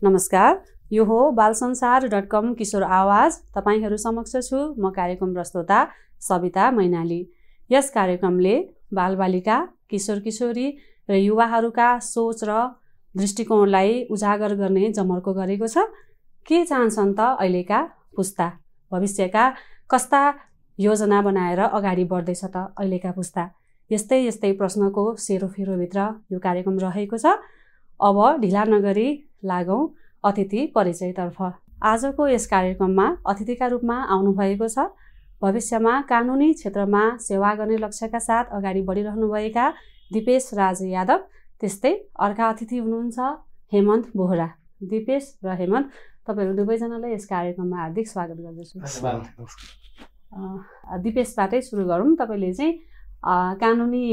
नमस्कार, यो हो बालसंसार.com किशोर आवाज। तपाईहरू समक्ष छु म कार्यक्रम प्रस्तोता सविता मैनाली। यस कार्यक्रमले बालबालिका, किशोर किशोरी र युवाहरूका सोच र दृष्टिकोणलाई उजागर गर्ने जमर्को गरेको छ। के चाहन्छन् त अहिलेका पुस्ता? भविष्यका कस्ता योजना बनाएर अगाडि बढ्दैछ त अहिलेका पुस्ता? यस्तै प्रश्नको सेरोफेरोभित्र यो कार्यक्रम रहेको छ। अब ढिला नगरी लागौं अतिथि परिचयतर्फ। आजको यस कार्यक्रममा अतिथिका रूपमा आउनुभएको छ भविष्यमा कानुनी क्षेत्रमा सेवा गर्ने लक्ष्यका साथ अगाडि बढिरहनुभएका दिपेश राज यादव। त्यस्तै अर्का अतिथि हुनुहुन्छ हेमन्त बोहरा। दिपेश र हेमन्त, तपाईहरू दुवैजनालाई यस कार्यक्रममा हार्दिक स्वागत गर्दछु। दिपेशबाटै सुरु गरौँ। तपाईँले चाहिँ कानुनी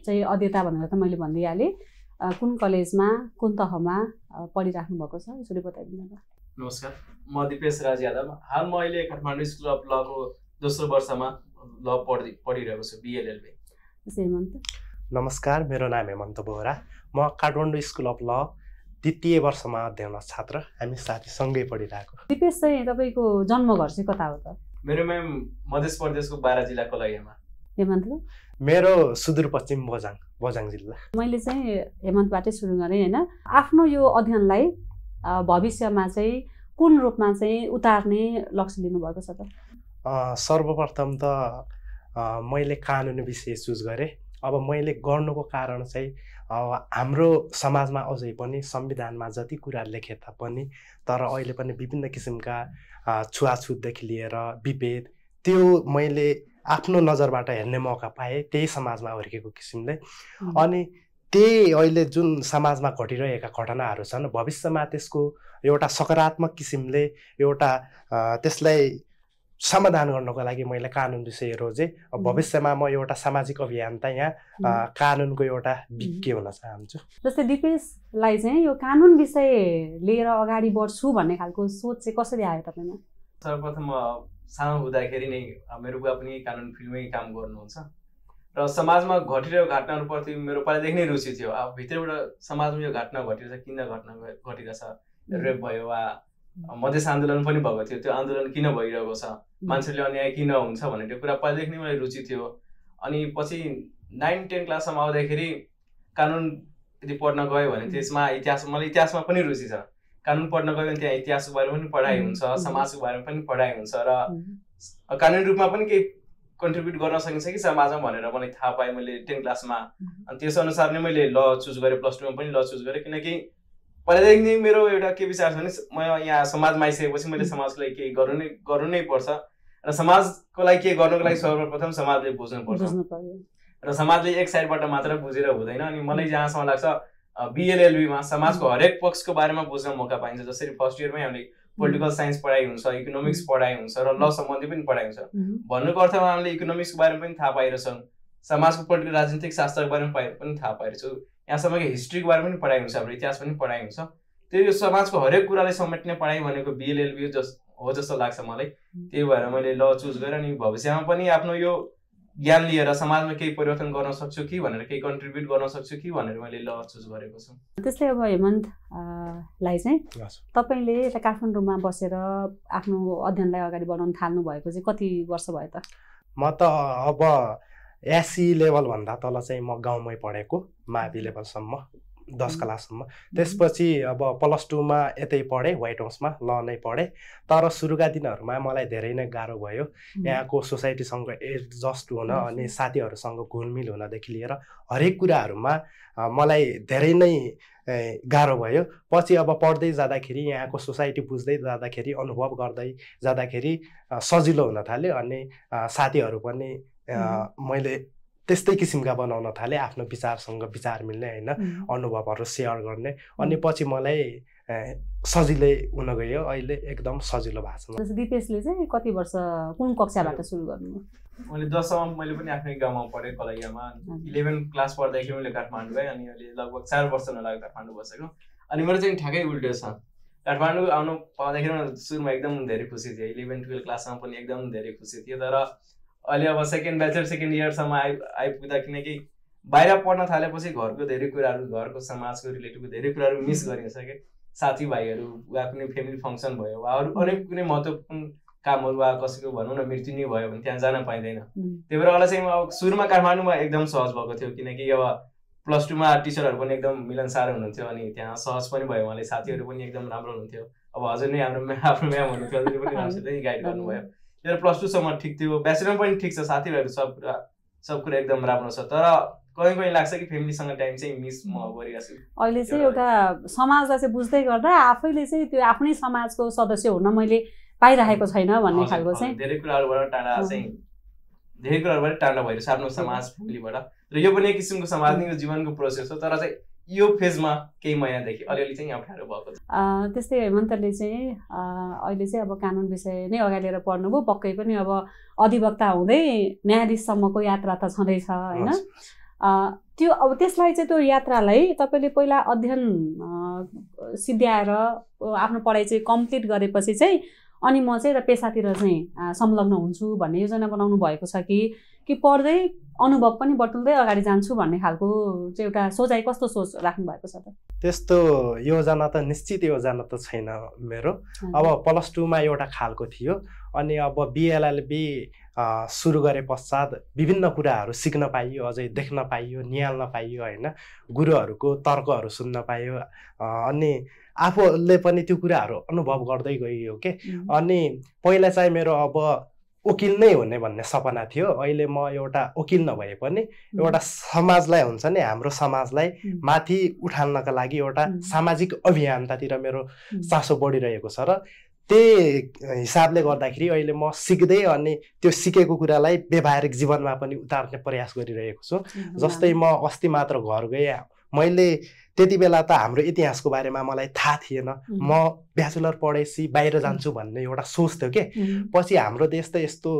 चाहिँ अध्येता भनेर त मैले भनिदिइहालेँ। कुन कलेजमा, कुन तहमा पढिराख्नु भएको छ, यसरी बताइदिनु होला। नमस्कार, म दिपेश राज यादव। हाल म अहिले काठमाडौँ स्कुल अफ लको दोस्रो वर्षमा ल पढिरहेको छु, BLLB। हेमन्त? नमस्कार, मेरो नाम हेमन्त बोहरा। म काठमाडौँ स्कुल अफ ल द्वितीय वर्षमा अध्ययन छात्र। हामी साथीसँगै पढिरहेको। दिपेश चाहिँ तपाईँको जन्मघर चाहिँ कता हो त? मेरो म्याम मध्य प्रदेशको बारा जिल्ला कलैयामा। हेमन्त? मेरो सुदूरपश्चिम बझाङ जिल्ला। मैले चाहिँ हेमन्तबाटै सुरु गरेँ होइन। आफ्नो यो अध्ययनलाई भविष्यमा चाहिँ कुन रूपमा चाहिँ उतार्ने लक्ष्य लिनुभएको छ त? सर्वप्रथम त मैले कानुनी विषय चुज गरेँ। अब मैले गर्नुको कारण चाहिँ हाम्रो समाजमा अझै पनि संविधानमा जति कुरा लेखे तापनि तर अहिले पनि विभिन्न किसिमका छुवाछुतदेखि लिएर विभेद, त्यो मैले आफ्नो नजरबाट हेर्ने मौका पाएँ त्यही समाजमा हुर्केको किसिमले। अनि त्यही अहिले जुन समाजमा घटिरहेका घटनाहरू छन्, भविष्यमा त्यसको एउटा सकारात्मक किसिमले एउटा त्यसलाई समाधान गर्नको लागि मैले कानुन विषय रोजेँ। भविष्यमा म एउटा सामाजिक अभियन्ता, यहाँ कानुनको एउटा विज्ञ हुन चाहन्छु। जस्तै दिपेशलाई चाहिँ यो कानुन विषय लिएर अगाडि बढ्छु भन्ने खालको सोच चाहिँ कसरी आयो तपाईँमा? सर्वप्रथम सानो हुँदाखेरि नै मेरो बुवा पनि कानुन फिल्डमै काम गर्नुहुन्छ र समाजमा घटिरहेको घटनाहरूप्रति मेरो पहिलादेखि नै रुचि थियो। अब भित्रबाट समाजमा यो घटना घटिरहेछ, किन घटना घटिरहेछ, रेप भयो वा मधेस आन्दोलन पनि भएको थियो, त्यो आन्दोलन किन भइरहेको छ, मान्छेले अन्याय किन हुन्छ भन्ने त्यो कुरा पहिलादेखि नै मलाई रुचि थियो। अनि पछि 9-10 क्लाससम्म आउँदाखेरि कानुन यदि पढ्न गयो भने त्यसमा मलाई इतिहासमा पनि रुचि छ। कानुन पढ्न गयो भने त्यहाँ इतिहासको बारेमा पनि पढाइ हुन्छ, समाजको बारेमा पनि पढाइ हुन्छ र कानुनी रूपमा पनि केही कन्ट्रिब्युट गर्न सकिन्छ कि समाजमा भनेर मलाई थाहा पाएँ मैले 10 क्लासमा। अनि त्यस अनुसार नै मैले ल चुज गरेँ। प्लस 2मा पनि ल चुज गरेँ, किनकि पहिलादेखि नै मेरो एउटा के विचार छ भने म यहाँ समाजमा आइसकेपछि मैले समाजको लागि केही गर्नु नै पर्छ र समाजको लागि केही गर्नुको लागि सर्वप्रथम समाजले बुझ्नुपर्छ र समाजले एक साइडबाट मात्र बुझेर हुँदैन। अनि मलाई जहाँसम्म लाग्छ BLLB मा समाजको हरेक पक्षको बारेमा बुझ्न मौका पाइन्छ। जसरी फर्स्ट इयरमै हामीले पोलिटिकल साइन्स पढाइ हुन्छ, इकोनोमिक्स पढाइ हुन्छ र ल सम्बन्धी पनि पढाइ हुन्छ। भन्नुको अर्थमा हामीले इकोनोमिक्सको बारेमा पनि थाहा पाइरहेछौँ, समाजको पोलिटिकल राजनीतिक शास्त्रको बारेमा पनि थाहा पाइरहेछु, यहाँसम्म कि हिस्ट्रीको बारेमा पनि पढाइ हुन्छ, हाम्रो इतिहास पनि पढाइ हुन्छ। त्यो समाजको हरेक कुरालाई समेट्ने पढाइ भनेको BLLB हो जस्तो लाग्छ मलाई। त्यही भएर मैले ल चुज गरेँ। अनि भविष्यमा पनि आफ्नो यो ज्ञान लिएर समाजमा केही परिवर्तन गर्न सक्छु कि भनेर, केही कन्ट्रिब्युट गर्न सक्छु कि भनेर मैले ल चुज गरेको छु। त्यस्तै अब हेमन्तलाई चाहिँ तपाईँले यता काठमाडौँमा बसेर आफ्नो अध्ययनलाई अगाडि बढाउन थाल्नु भएको चाहिँ कति वर्ष भयो त? म त अब SC लेभल भन्दा तल चाहिँ म गाउँमै पढेको, मावि लेभलसम्म 10 क्लाससम्म। त्यसपछि अब प्लस 2मा यतै पढेँ, व्हाइट हाउसमा ल नै पढेँ। तर सुरुका दिनहरूमा मलाई धेरै नै गाह्रो भयो यहाँको सोसाइटीसँग एडजस्ट हुन अनि साथीहरूसँग घुलमिल हुनदेखि लिएर हरेक कुराहरूमा मलाई धेरै नै गाह्रो भयो। पछि अब पढ्दै जाँदाखेरि यहाँको सोसाइटी बुझ्दै जाँदाखेरि अनुभव गर्दै जाँदाखेरि सजिलो हुन थाल्यो। अनि साथीहरू पनि मैले त्यस्तै किसिमका बनाउन थालेँ, आफ्नो विचारसँग विचार मिल्ने होइन, अनुभवहरू सेयर गर्ने। अनि पछि मलाई सजिलै हुन गयो, अहिले एकदम सजिलो भएको छ। दिपेशले चाहिँ कति वर्ष कुन कक्षाबाट सुरु गर्नु? मैले 10सम्म मैले पनि आफ्नै गाउँमा पढेँ, कलैयामा। 11 क्लास पढ्दाखेरि मैले काठमाडौँ गएँ अनि अहिले लगभग 4 वर्ष नलाग्यो काठमाडौँ बसेको। अनि मेरो चाहिँ ठ्याक्कै उल्टो छ। काठमाडौँ आउनु पाउँदाखेरि सुरुमा एकदम धेरै खुसी थिएँ, 11-12 क्लासमा पनि एकदम धेरै खुसी थिएँ। तर अहिले अब सेकेन्ड इयरसम्म आइपुग्दा, किनकि बाहिर पढ्न थालेपछि घरको धेरै कुराहरू, घरको समाजको रिलेटिभको धेरै कुराहरू मिस गरिन्छ कि साथीभाइहरू वा कुनै फ्यामिली फङ्सन भयो वा अरू अनेक कुनै महत्त्वपूर्ण कामहरू वा कसैको भनौँ न मृत्यु नै भयो भने त्यहाँ जान पाइँदैन। त्यही भएर मलाई चाहिँ अब सुरुमा काठमाडौँमा एकदम सहज भएको थियो किनकि अब +2मा टिचरहरू पनि एकदम मिलनसार हुनुहुन्थ्यो अनि त्यहाँ सहज पनि भयो उहाँले, साथीहरू पनि एकदम राम्रो हुनुहुन्थ्यो। अब हजुर नै हाम्रो आफ्नो म्याम हुनुहुन्थ्यो, हजुरले पनि राम्रोसितै गाइड गर्नुभयो। त्यही भएर +2सम्म ठिक थियो, ब्याचलर पनि ठिक छ, साथीभाइहरू सब कुरा एकदम राम्रो छ। तर कहीँ लाग्छ कि फ्यामिलीसँग टाइम चाहिँ मिस म गरिरहेको छु। अहिले चाहिँ एउटा समाजलाई चाहिँ बुझ्दै गर्दा आफैले चाहिँ त्यो आफ्नै समाजको सदस्य हुन मैले पाइरहेको छैन भन्ने खालको चाहिँ धेरै कुराहरूबाट टाढा भइरहेको छ आफ्नो समाज फ्यामिलीबाट। र यो पनि एक किसिमको समाजको जीवनको प्रोसेस हो, तर चाहिँ यो फेजमा केही महिनादेखि अलिअलि चाहिँ अप्ठ्यारो भएको छ। त्यस्तै हेमन्तले चाहिँ अहिले चाहिँ अब कानुन विषय नै अगाडि लिएर पढ्नुभयो, पक्कै पनि अब अधिवक्ता हुँदै न्यायाधीशसम्मको यात्रा त छँदैछ होइन। त्यो अब त्यसलाई चाहिँ त्यो यात्रालाई तपाईँले पहिला अध्ययन सिद्ध्याएर आफ्नो पढाइ चाहिँ कम्प्लिट गरेपछि चाहिँ अनि म चाहिँ एउटा पेसातिर चाहिँ संलग्न हुन्छु भन्ने योजना बनाउनु भएको छ कि पढ्दै अनुभव पनि बटुल्दै अगाडि जान्छु भन्ने खालको चाहिँ एउटा सोचाइ, कस्तो सोच राख्नु भएको छ त? त्यस्तो योजना त निश्चित योजना त छैन मेरो। अब +2मा एउटा खालको थियो अनि अब BLLB सुरु गरे पश्चात विभिन्न कुराहरू सिक्न पाइयो, अझै देख्न पाइयो, निहाल्न पाइयो होइन, गुरुहरूको तर्कहरू सुन्न पाइयो अनि आफूले पनि त्यो कुराहरू अनुभव गर्दै गइयो के। अनि पहिला चाहिँ मेरो अब वकिल नै हुने भन्ने सपना थियो। अहिले म एउटा वकिल नभए पनि एउटा समाजलाई हुन्छ नि, हाम्रो समाजलाई माथि उठाल्नका लागि एउटा सामाजिक अभियानतातिर मेरो चासो बढिरहेको छ र त्यही हिसाबले गर्दाखेरि अहिले म सिक्दै अनि त्यो सिकेको कुरालाई व्यावहारिक जीवनमा पनि उतार्ने प्रयास गरिरहेको छु। जस्तै म अस्ति मात्र घर गएँ, मैले त्यति बेला त हाम्रो इतिहासको बारेमा मलाई थाहा थिएन। म ब्याचलर पढेपछि बाहिर जान्छु भन्ने एउटा सोच थियो के। पछि हाम्रो देश त यस्तो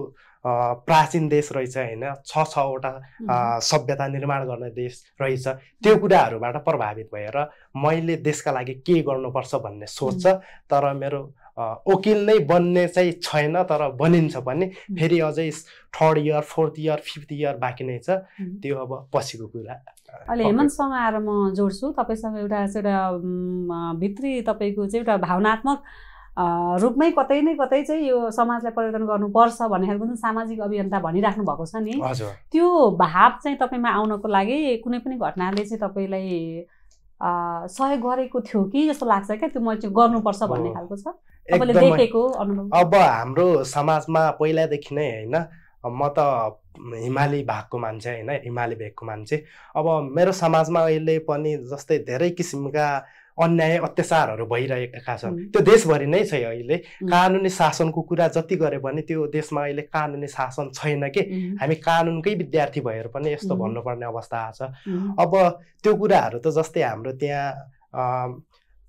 प्राचीन देश रहेछ होइन, 6-6वटा सभ्यता निर्माण गर्ने देश रहेछ। त्यो कुराहरूबाट प्रभावित भएर मैले देशका लागि के गर्नुपर्छ भन्ने सोच छ। तर मेरो वकिल नै बन्ने चाहिँ छैन, तर बनिन्छ पनि। फेरि अझै 3rd year 4th year 5th year बाँकी नै छ, त्यो अब पछिको कुरा। अहिले हेमन्तसँग आएर म जोड्छु, तपाईँसँग एउटा भित्री तपाईँको चाहिँ एउटा भावनात्मक रूपमै कतै न कतै चाहिँ यो समाजलाई परिवर्तन गर्नुपर्छ भन्ने खालको जुन सामाजिक अभियन्ता भनिराख्नु भएको छ नि, त्यो भाव चाहिँ तपाईँमा आउनको लागि कुनै पनि घटनाले चाहिँ तपाईँलाई सहयोग गरेको थियो कि जस्तो लाग्छ क्या? त्यो मैले चाहिँ गर्नुपर्छ भन्ने खालको छ तपाईँले देखेको अनुभव? अब हाम्रो समाजमा पहिलादेखि नै होइन, म त हिमाली भागको मान्छे होइन, हिमाली भेगको मान्छे। अब मेरो समाजमा अहिले पनि जस्तै धेरै किसिमका अन्याय अत्याचारहरू भइरहेका छन्। त्यो देशभरि नै छ अहिले। कानुनी शासनको कुरा जति गरे पनि त्यो देशमा अहिले कानुनी शासन छैन के। हामी कानुनकै विद्यार्थी भएर पनि यस्तो भन्नुपर्ने अवस्था आछ। अब त्यो कुराहरू त जस्तै हाम्रो त्यहाँ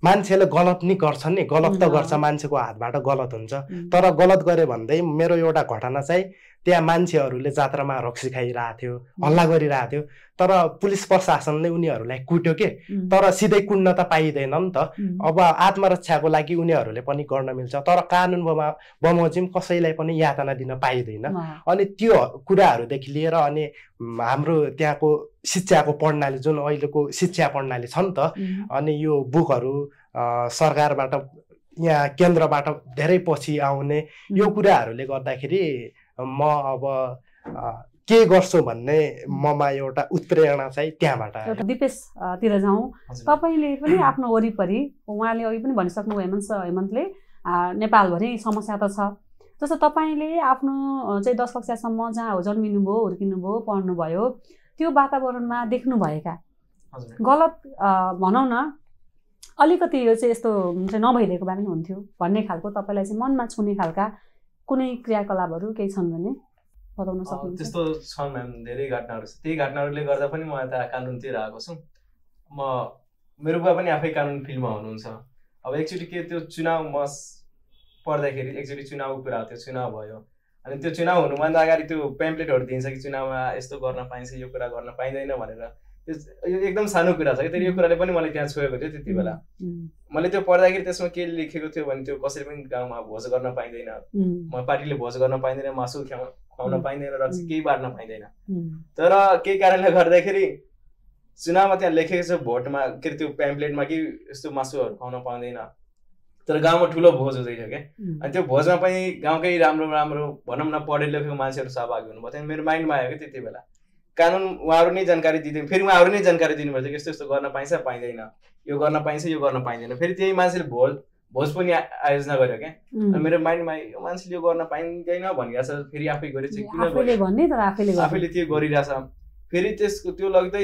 मान्छेले गलत नि गर्छन् नि, गलत त गर्छ, मान्छेको हातबाट गलत हुन्छ। तर गलत गरे भन्दै मेरो एउटा घटना चाहिँ त्यहाँ मान्छेहरूले जात्रामा रक्सी खाइरहेको थियो, हल्ला गरिरहेको थियो, तर पुलिस प्रशासनले उनीहरूलाई कुट्यो के। तर सिधै कुट्न त पाइँदैन नि त। अब आत्मरक्षाको लागि उनीहरूले पनि गर्न मिल्छ, तर कानुन बमोजिम कसैलाई पनि यातना दिन पाइँदैन। अनि त्यो कुराहरूदेखि लिएर अनि हाम्रो त्यहाँको शिक्षाको प्रणाली, जुन अहिलेको शिक्षा प्रणाली छ नि त, अनि यो बुकहरू सरकारबाट यहाँ केन्द्रबाट धेरै पछि आउने यो कुराहरूले गर्दाखेरि म अब के गर्छु भन्ने ममा एउटा उत्प्रेरणा चाहिँ त्यहाँबाट आयो। दिपेशतिर जाउँ, तपाईँले पनि आफ्नो वरिपरि, उहाँले अघि पनि भनिसक्नु हेमन्तले नेपालभरि समस्या त छ। जस्तो तपाईँले आफ्नो चाहिँ 10 कक्षासम्म जहाँ जन्मिनुभयो, हुर्किनुभयो, पढ्नुभयो, त्यो वातावरणमा देख्नुभएका गलत भनौँ न अलिकति यो चाहिँ यस्तो चाहिँ नभइदिएको भए पनि हुन्थ्यो भन्ने खालको तपाईँलाई चाहिँ मनमा छुने खालका कुनै क्रियाकलापहरू केही छन् भने बताउन सक्नुहुन्छ? त्यस्तो छन् म्याम, धेरै घटनाहरू छ। त्यही घटनाहरूले गर्दा पनि म यता कानुनतिर आएको छु। मेरो बुवा पनि आफै कानुन फिल्डमा हुनुहुन्छ। अब एकचोटि के त्यो चुनाव म पढ्दाखेरि एकचोटि चुनावको कुरा हो, त्यो चुनाव भयो। अनि त्यो चुनाव हुनुभन्दा अगाडि त्यो पेम्पलेटहरू दिन्छ कि चुनावमा यस्तो गर्न पाइन्छ, यो कुरा गर्न पाइँदैन भनेर। यो एकदम सानो कुरा छ कि, तर यो कुराले पनि मलाई त्यहाँ छोएको थियो। त्यति बेला मैले त्यो पढ्दाखेरि त्यसमा के लेखेको थियो भने त्यो कसैले पनि गाउँमा भोज गर्न पाइँदैन, पार्टीले भोज गर्न पाइँदैन, मासु खुवाउन पाइँदैन, रक्सी केही बाँड्न पाइँदैन। तर केही कारणले गर्दाखेरि चुनावमा त्यहाँ लेखेको छ भोटमा के अरे त्यो प्याम्पलेटमा कि यस्तो मासुहरू खुवाउन पाउँदैन, तर गाउँमा ठुलो भोज हुँदैछ क्या। अनि त्यो भोजमा पनि गाउँकै राम्रो राम्रो भनौँ न पढे लेखेको मान्छेहरू सहभागी हुनुभयो। त्यहाँदेखि मेरो माइन्डमा आयो कि त्यति बेला कानुन उहाँहरू नै जानकारी दिँदैन, फेरि उहाँहरू नै जानकारी दिनुपर्छ कि यस्तो यस्तो गर्न पाइन्छ पाइँदैन, यो गर्न पाइन्छ यो गर्न पाइँदैन। फेरि त्यही मान्छेले भोज पनि आयोजना गर्यो क्या। अनि मेरो माइन्डमा यो मान्छेले यो गर्न पाइँदैन भनिरहेछ, फेरि आफै गरे चाहिँ किन आफैले त्यो गरिरहेछ। फेरि त्यसको त्यो लाग्दै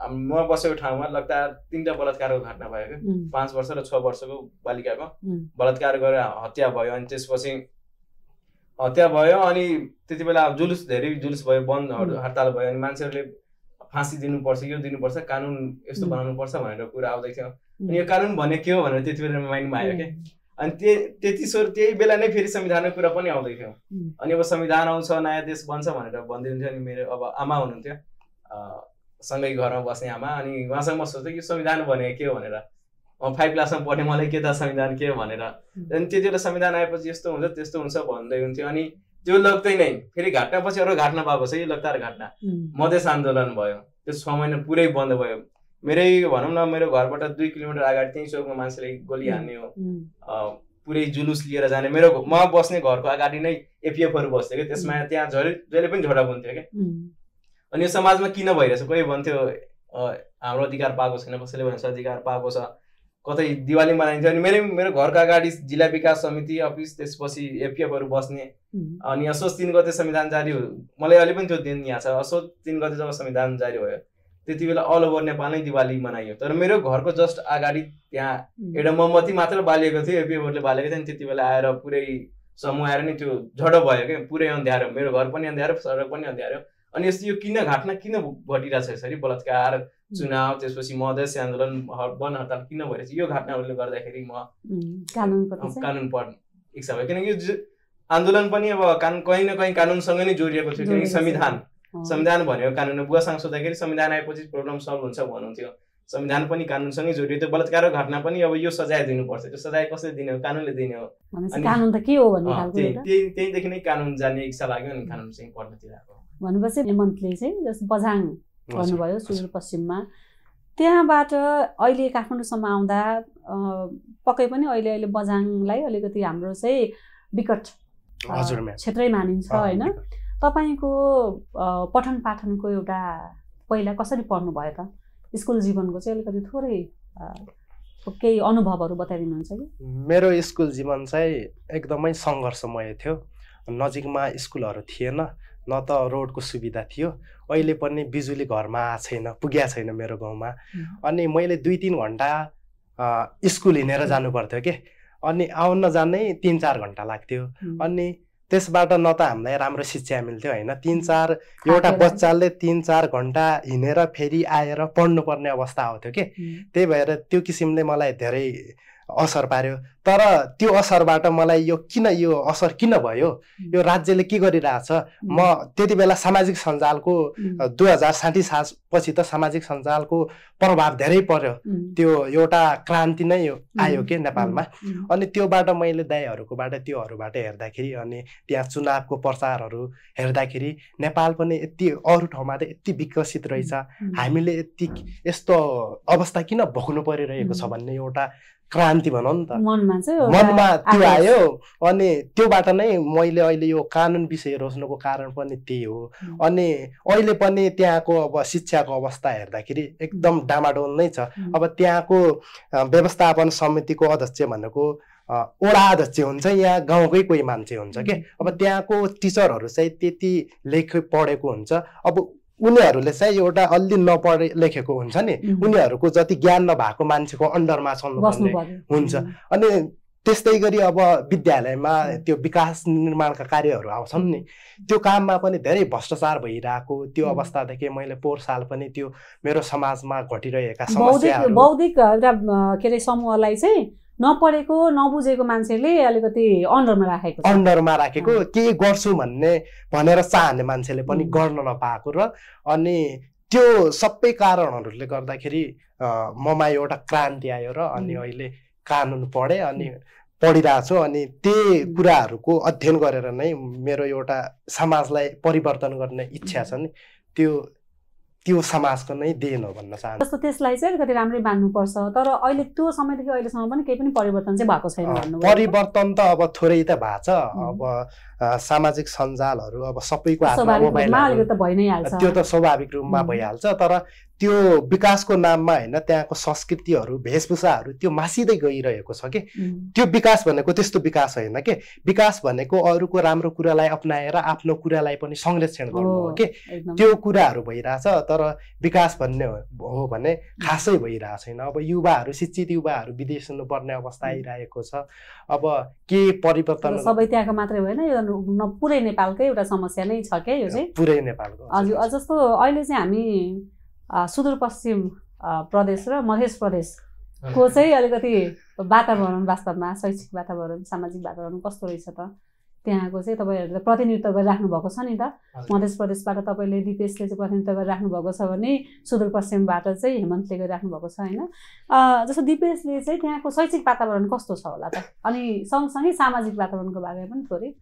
म बसेको ठाउँमा लाग्दा 3टा बलात्कारको घटना भयो क्या। 5 वर्ष र 6 वर्षको बालिकाको बलात्कार गरेर हत्या भयो। अनि त्यसपछि हत्या भयो अनि त्यति बेला धेरै जुलुस भयो, बन्द हडताल भयो। अनि मान्छेहरूले फाँसी दिनुपर्छ, यो दिनुपर्छ, कानुन यस्तो बनाउनु पर्छ भनेर कुरा आउँदै थियो। अनि यो कानुन भने के हो भनेर त्यति बेला माइन्डमा आयो क्या। अनि त्यही बेला नै फेरि संविधानको कुरा पनि आउँदै थियो। अनि अब संविधान आउँछ, नयाँ देश बन्छ भनेर भन्दै हुन्थ्यो। अनि मेरो अब आमा हुनुहुन्थ्यो सँगै घरमा बस्ने आमा, अनि उहाँसँग म सोच्थेँ कि संविधान भने के हो भनेर। 5 क्लासमा पढ्ने मलाई के त संविधान के हो भनेर। अनि त्यति बेला संविधान आएपछि यस्तो हुन्छ त्यस्तो हुन्छ भन्दै हुन्थ्यो। अनि त्यो लाग्दै नै फेरि घटनापछि अरू घटना भएको छ, यो लगातार घटना मधेस आन्दोलन भयो, त्यो 6 महिना पुरै बन्द भयो। मेरै भनौँ न मेरो घरबाट 2 किलोमिटर अगाडि त्यही चौकमा मान्छेले गोली हान्ने हो, पुरै जुलुस लिएर जाने। म बस्ने घरको अगाडि नै एपिएफहरू बस्थ्यो कि, त्यसमा त्यहाँ जहिले पनि झगडा हुन्थ्यो क्या। अनि यो समाजमा किन भइरहेछ, कोही भन्थ्यो हाम्रो अधिकार पाएको छैन, कसैले भन्छ अधिकार पाएको छ, कतै दिवाली मनाइन्थ्यो। अनि मेरो घरको अगाडि जिल्ला विकास समिति अफिस, त्यसपछि एपिएफहरू बस्ने। अनि असोज 3 गते संविधान जारी हो, मलाई अहिले पनि त्यो दिन याद छ। असोज 3 गते जब संविधान जारी भयो त्यति बेला अल ओभर नेपालमै दिवाली मनाइयो। तर मेरो घरको जस्ट अगाडि त्यहाँ एउटा मोमबत्ती मात्र बालेको थियो, एपिएफहरूले बालेको थियो। अनि त्यति बेला आएर पुरै समूह आएर नै त्यो झडो भयो क्या, पुरै अँध्यारो, मेरो घर पनि अँध्यारो, सडक पनि अँध्यारो। अनि यस्तो यो किन घटना किन घटिरहेछ यसरी, बलात्कार, चुनाव, त्यसपछि मधेस आन्दोलन, वन हडताल किन भइरहेछ, यो घटनाहरूले गर्दाखेरि म कानुन पढ्ने इच्छा भयो। किनकि यो आन्दोलन पनि अब कहीँ न कहीँ कानुनसँग नै जोडिएको थियो। किनकि संविधान भनेको कानुन हो। बुवासँग सोद्धाखेरि संविधान आएपछि प्रब्लम सल्भ हुन्छ भन्नुहुन्थ्यो। संविधान पनि कानुनसँगै जोडियो। त्यो बलात्कारको घटना पनि अब यो सजाय दिनुपर्छ, त्यो सजाय कसले दिने हो, कानुनले दिने हो। कानुन त के हो भन्ने खालको त्यहीदेखि नै कानुन जान्ने इच्छा लाग्यो। अनि कानुन चाहिँ पढ्नतिर आएको भनेपछि हेमन्तले चाहिँ जस्तो बझाङ गर्नुभयो सुदूरपश्चिममा, त्यहाँबाट अहिले काठमाडौँसम्म आउँदा पक्कै पनि अहिले बझाङलाई अलिकति हाम्रो चाहिँ विकट क्षेत्रै मानिन्छ होइन। तपाईँको पठन पाठनको एउटा पहिला कसरी पढ्नुभयो त, स्कुल जीवनको चाहिँ अलिकति थोरै केही अनुभवहरू बताइदिनुहुन्छ कि? मेरो स्कुल जीवन चाहिँ एकदमै सङ्घर्षमय थियो। नजिकमा स्कुलहरू थिएन, न त रोडको सुविधा थियो। अहिले पनि बिजुली घरमा छैन, पुगेको छैन मेरो गाउँमा। अनि मैले 2-3 घन्टा स्कुल हिँडेर जानु पर्थ्यो के। अनि आउन जानै 3-4 घन्टा लाग्थ्यो। अनि त्यसबाट न त हामीलाई राम्रो शिक्षा मिल्थ्यो होइन। 3-4 एउटा बच्चाले 3-4 घन्टा हिँडेर फेरि आएर पढ्नुपर्ने अवस्था आउँथ्यो कि। त्यही भएर त्यो किसिमले मलाई धेरै असर पार्यो। तर त्यो असरबाट मलाई यो असर किन भयो, यो राज्यले के गरिरहेछ, म त्यति बेला सामाजिक सञ्जालको 2060 सालपछि त सामाजिक सञ्जालको प्रभाव धेरै पर्यो। त्यो एउटा क्रान्ति नै आयो के नेपालमा। अनि त्योबाट मैले दाइहरूकोबाट त्योहरूबाट हेर्दाखेरि अनि त्यहाँ चुनावको प्रचारहरू हेर्दाखेरि नेपाल पनि यति अरू ठाउँमा त यति विकसित रहेछ, हामीले यस्तो अवस्था किन भोग्नु परिरहेको छ भन्ने एउटा क्रान्ति भनौँ न त मनमा त्यो आयो। अनि त्योबाट नै मैले अहिले यो कानुन विषय रोज्नुको कारण पनि त्यही हो। अनि अहिले पनि त्यहाँको अब शिक्षाको अवस्था हेर्दाखेरि एकदम डामाडोल नै छ। अब त्यहाँको व्यवस्थापन समितिको अध्यक्ष भनेको वडा अध्यक्ष हुन्छ, यहाँ गाउँकै कोही मान्छे हुन्छ के। अब त्यहाँको टिचरहरू चाहिँ त्यति पढेको हुन्छ। अब उनीहरूले चाहिँ एउटा अलि नपढे लेखेको हुन्छ नि, उनीहरूको जति ज्ञान नभएको मान्छेको अन्डरमा चल्नुपर्ने हुन्छ। अनि त्यस्तै गरी अब विद्यालयमा त्यो विकास निर्माणका कार्यहरू आउँछन् नि, त्यो काममा पनि धेरै भ्रष्टाचार भइरहेको त्यो अवस्थादेखि मैले पोहोर साल पनि त्यो मेरो समाजमा घटिरहेका समस्याहरू बौद्धिक एउटा के अरे समूहलाई चाहिँ नपढेको नबुझेको मान्छेले अलिकति अन्डरमा राखेको के गर्छु भनेर चाहने मान्छेले पनि गर्न नपाएको र अनि त्यो सबै कारणहरूले गर्दाखेरि ममा एउटा क्रान्ति आयो र अनि अहिले कानुन पढेँ अनि पढिरहेको छु। अनि त्यही कुराहरूको अध्ययन गरेर नै मेरो एउटा समाजलाई परिवर्तन गर्ने इच्छा छ नि, त्यो त्यो समाजको नै देन हो भन्न चाहन्छु। जस्तो त्यसलाई चाहिँ अलिकति राम्रै मान्नुपर्छ, तर अहिले त्यो समयदेखि अहिलेसम्म पनि केही पनि परिवर्तन चाहिँ भएको छैन भन्नुभयो। परिवर्तन त अब थोरै त भएको छ। अब सामाजिक सञ्जालहरू अब सबैको हातमा मोबाइल त्यो त स्वाभाविक रूपमा भइहाल्छ, तर त्यो विकासको नाममा होइन त्यहाँको संस्कृतिहरू भेषभूषाहरू त्यो मासिँदै गइरहेको छ कि। त्यो विकास भनेको त्यस्तो विकास होइन कि। विकास भनेको अरूको राम्रो कुरालाई अपनाएर आफ्नो कुरालाई पनि संरक्षण गर्नु हो कि। त्यो कुराहरू भइरहेछ, तर विकास भन्ने हो भने खासै भइरहेको छैन। अब युवाहरू शिक्षित युवाहरू विदेश हुनुपर्ने अवस्था आइरहेको छ। अब के परिवर्तन सबै त्यहाँको मात्रै होइन, यो पुरै नेपालकै एउटा समस्या नै छ क्या यो चाहिँ। पुरै नेपालको हजुर। जस्तो अहिले चाहिँ हामी सुदूरपश्चिम प्रदेश र मध्य प्रदेशको चाहिँ अलिकति वातावरण, वास्तवमा शैक्षिक वातावरण, सामाजिक वातावरण कस्तो रहेछ त? त्यहाँको चाहिँ तपाईँहरूले प्रतिनिधित्व गरिराख्नु भएको छ नि त। मध्य प्रदेशबाट तपाईँले दिपेशले चाहिँ प्रतिनिधित्व गरिराख्नु भएको छ भने सुदूरपश्चिमबाट चाहिँ हेमन्तले गरिराख्नु भएको छ होइन। जस्तो दिपेशले चाहिँ त्यहाँको शैक्षिक वातावरण कस्तो छ होला त? अनि सँगसँगै सामाजिक वातावरणको बारेमा पनि थोरै।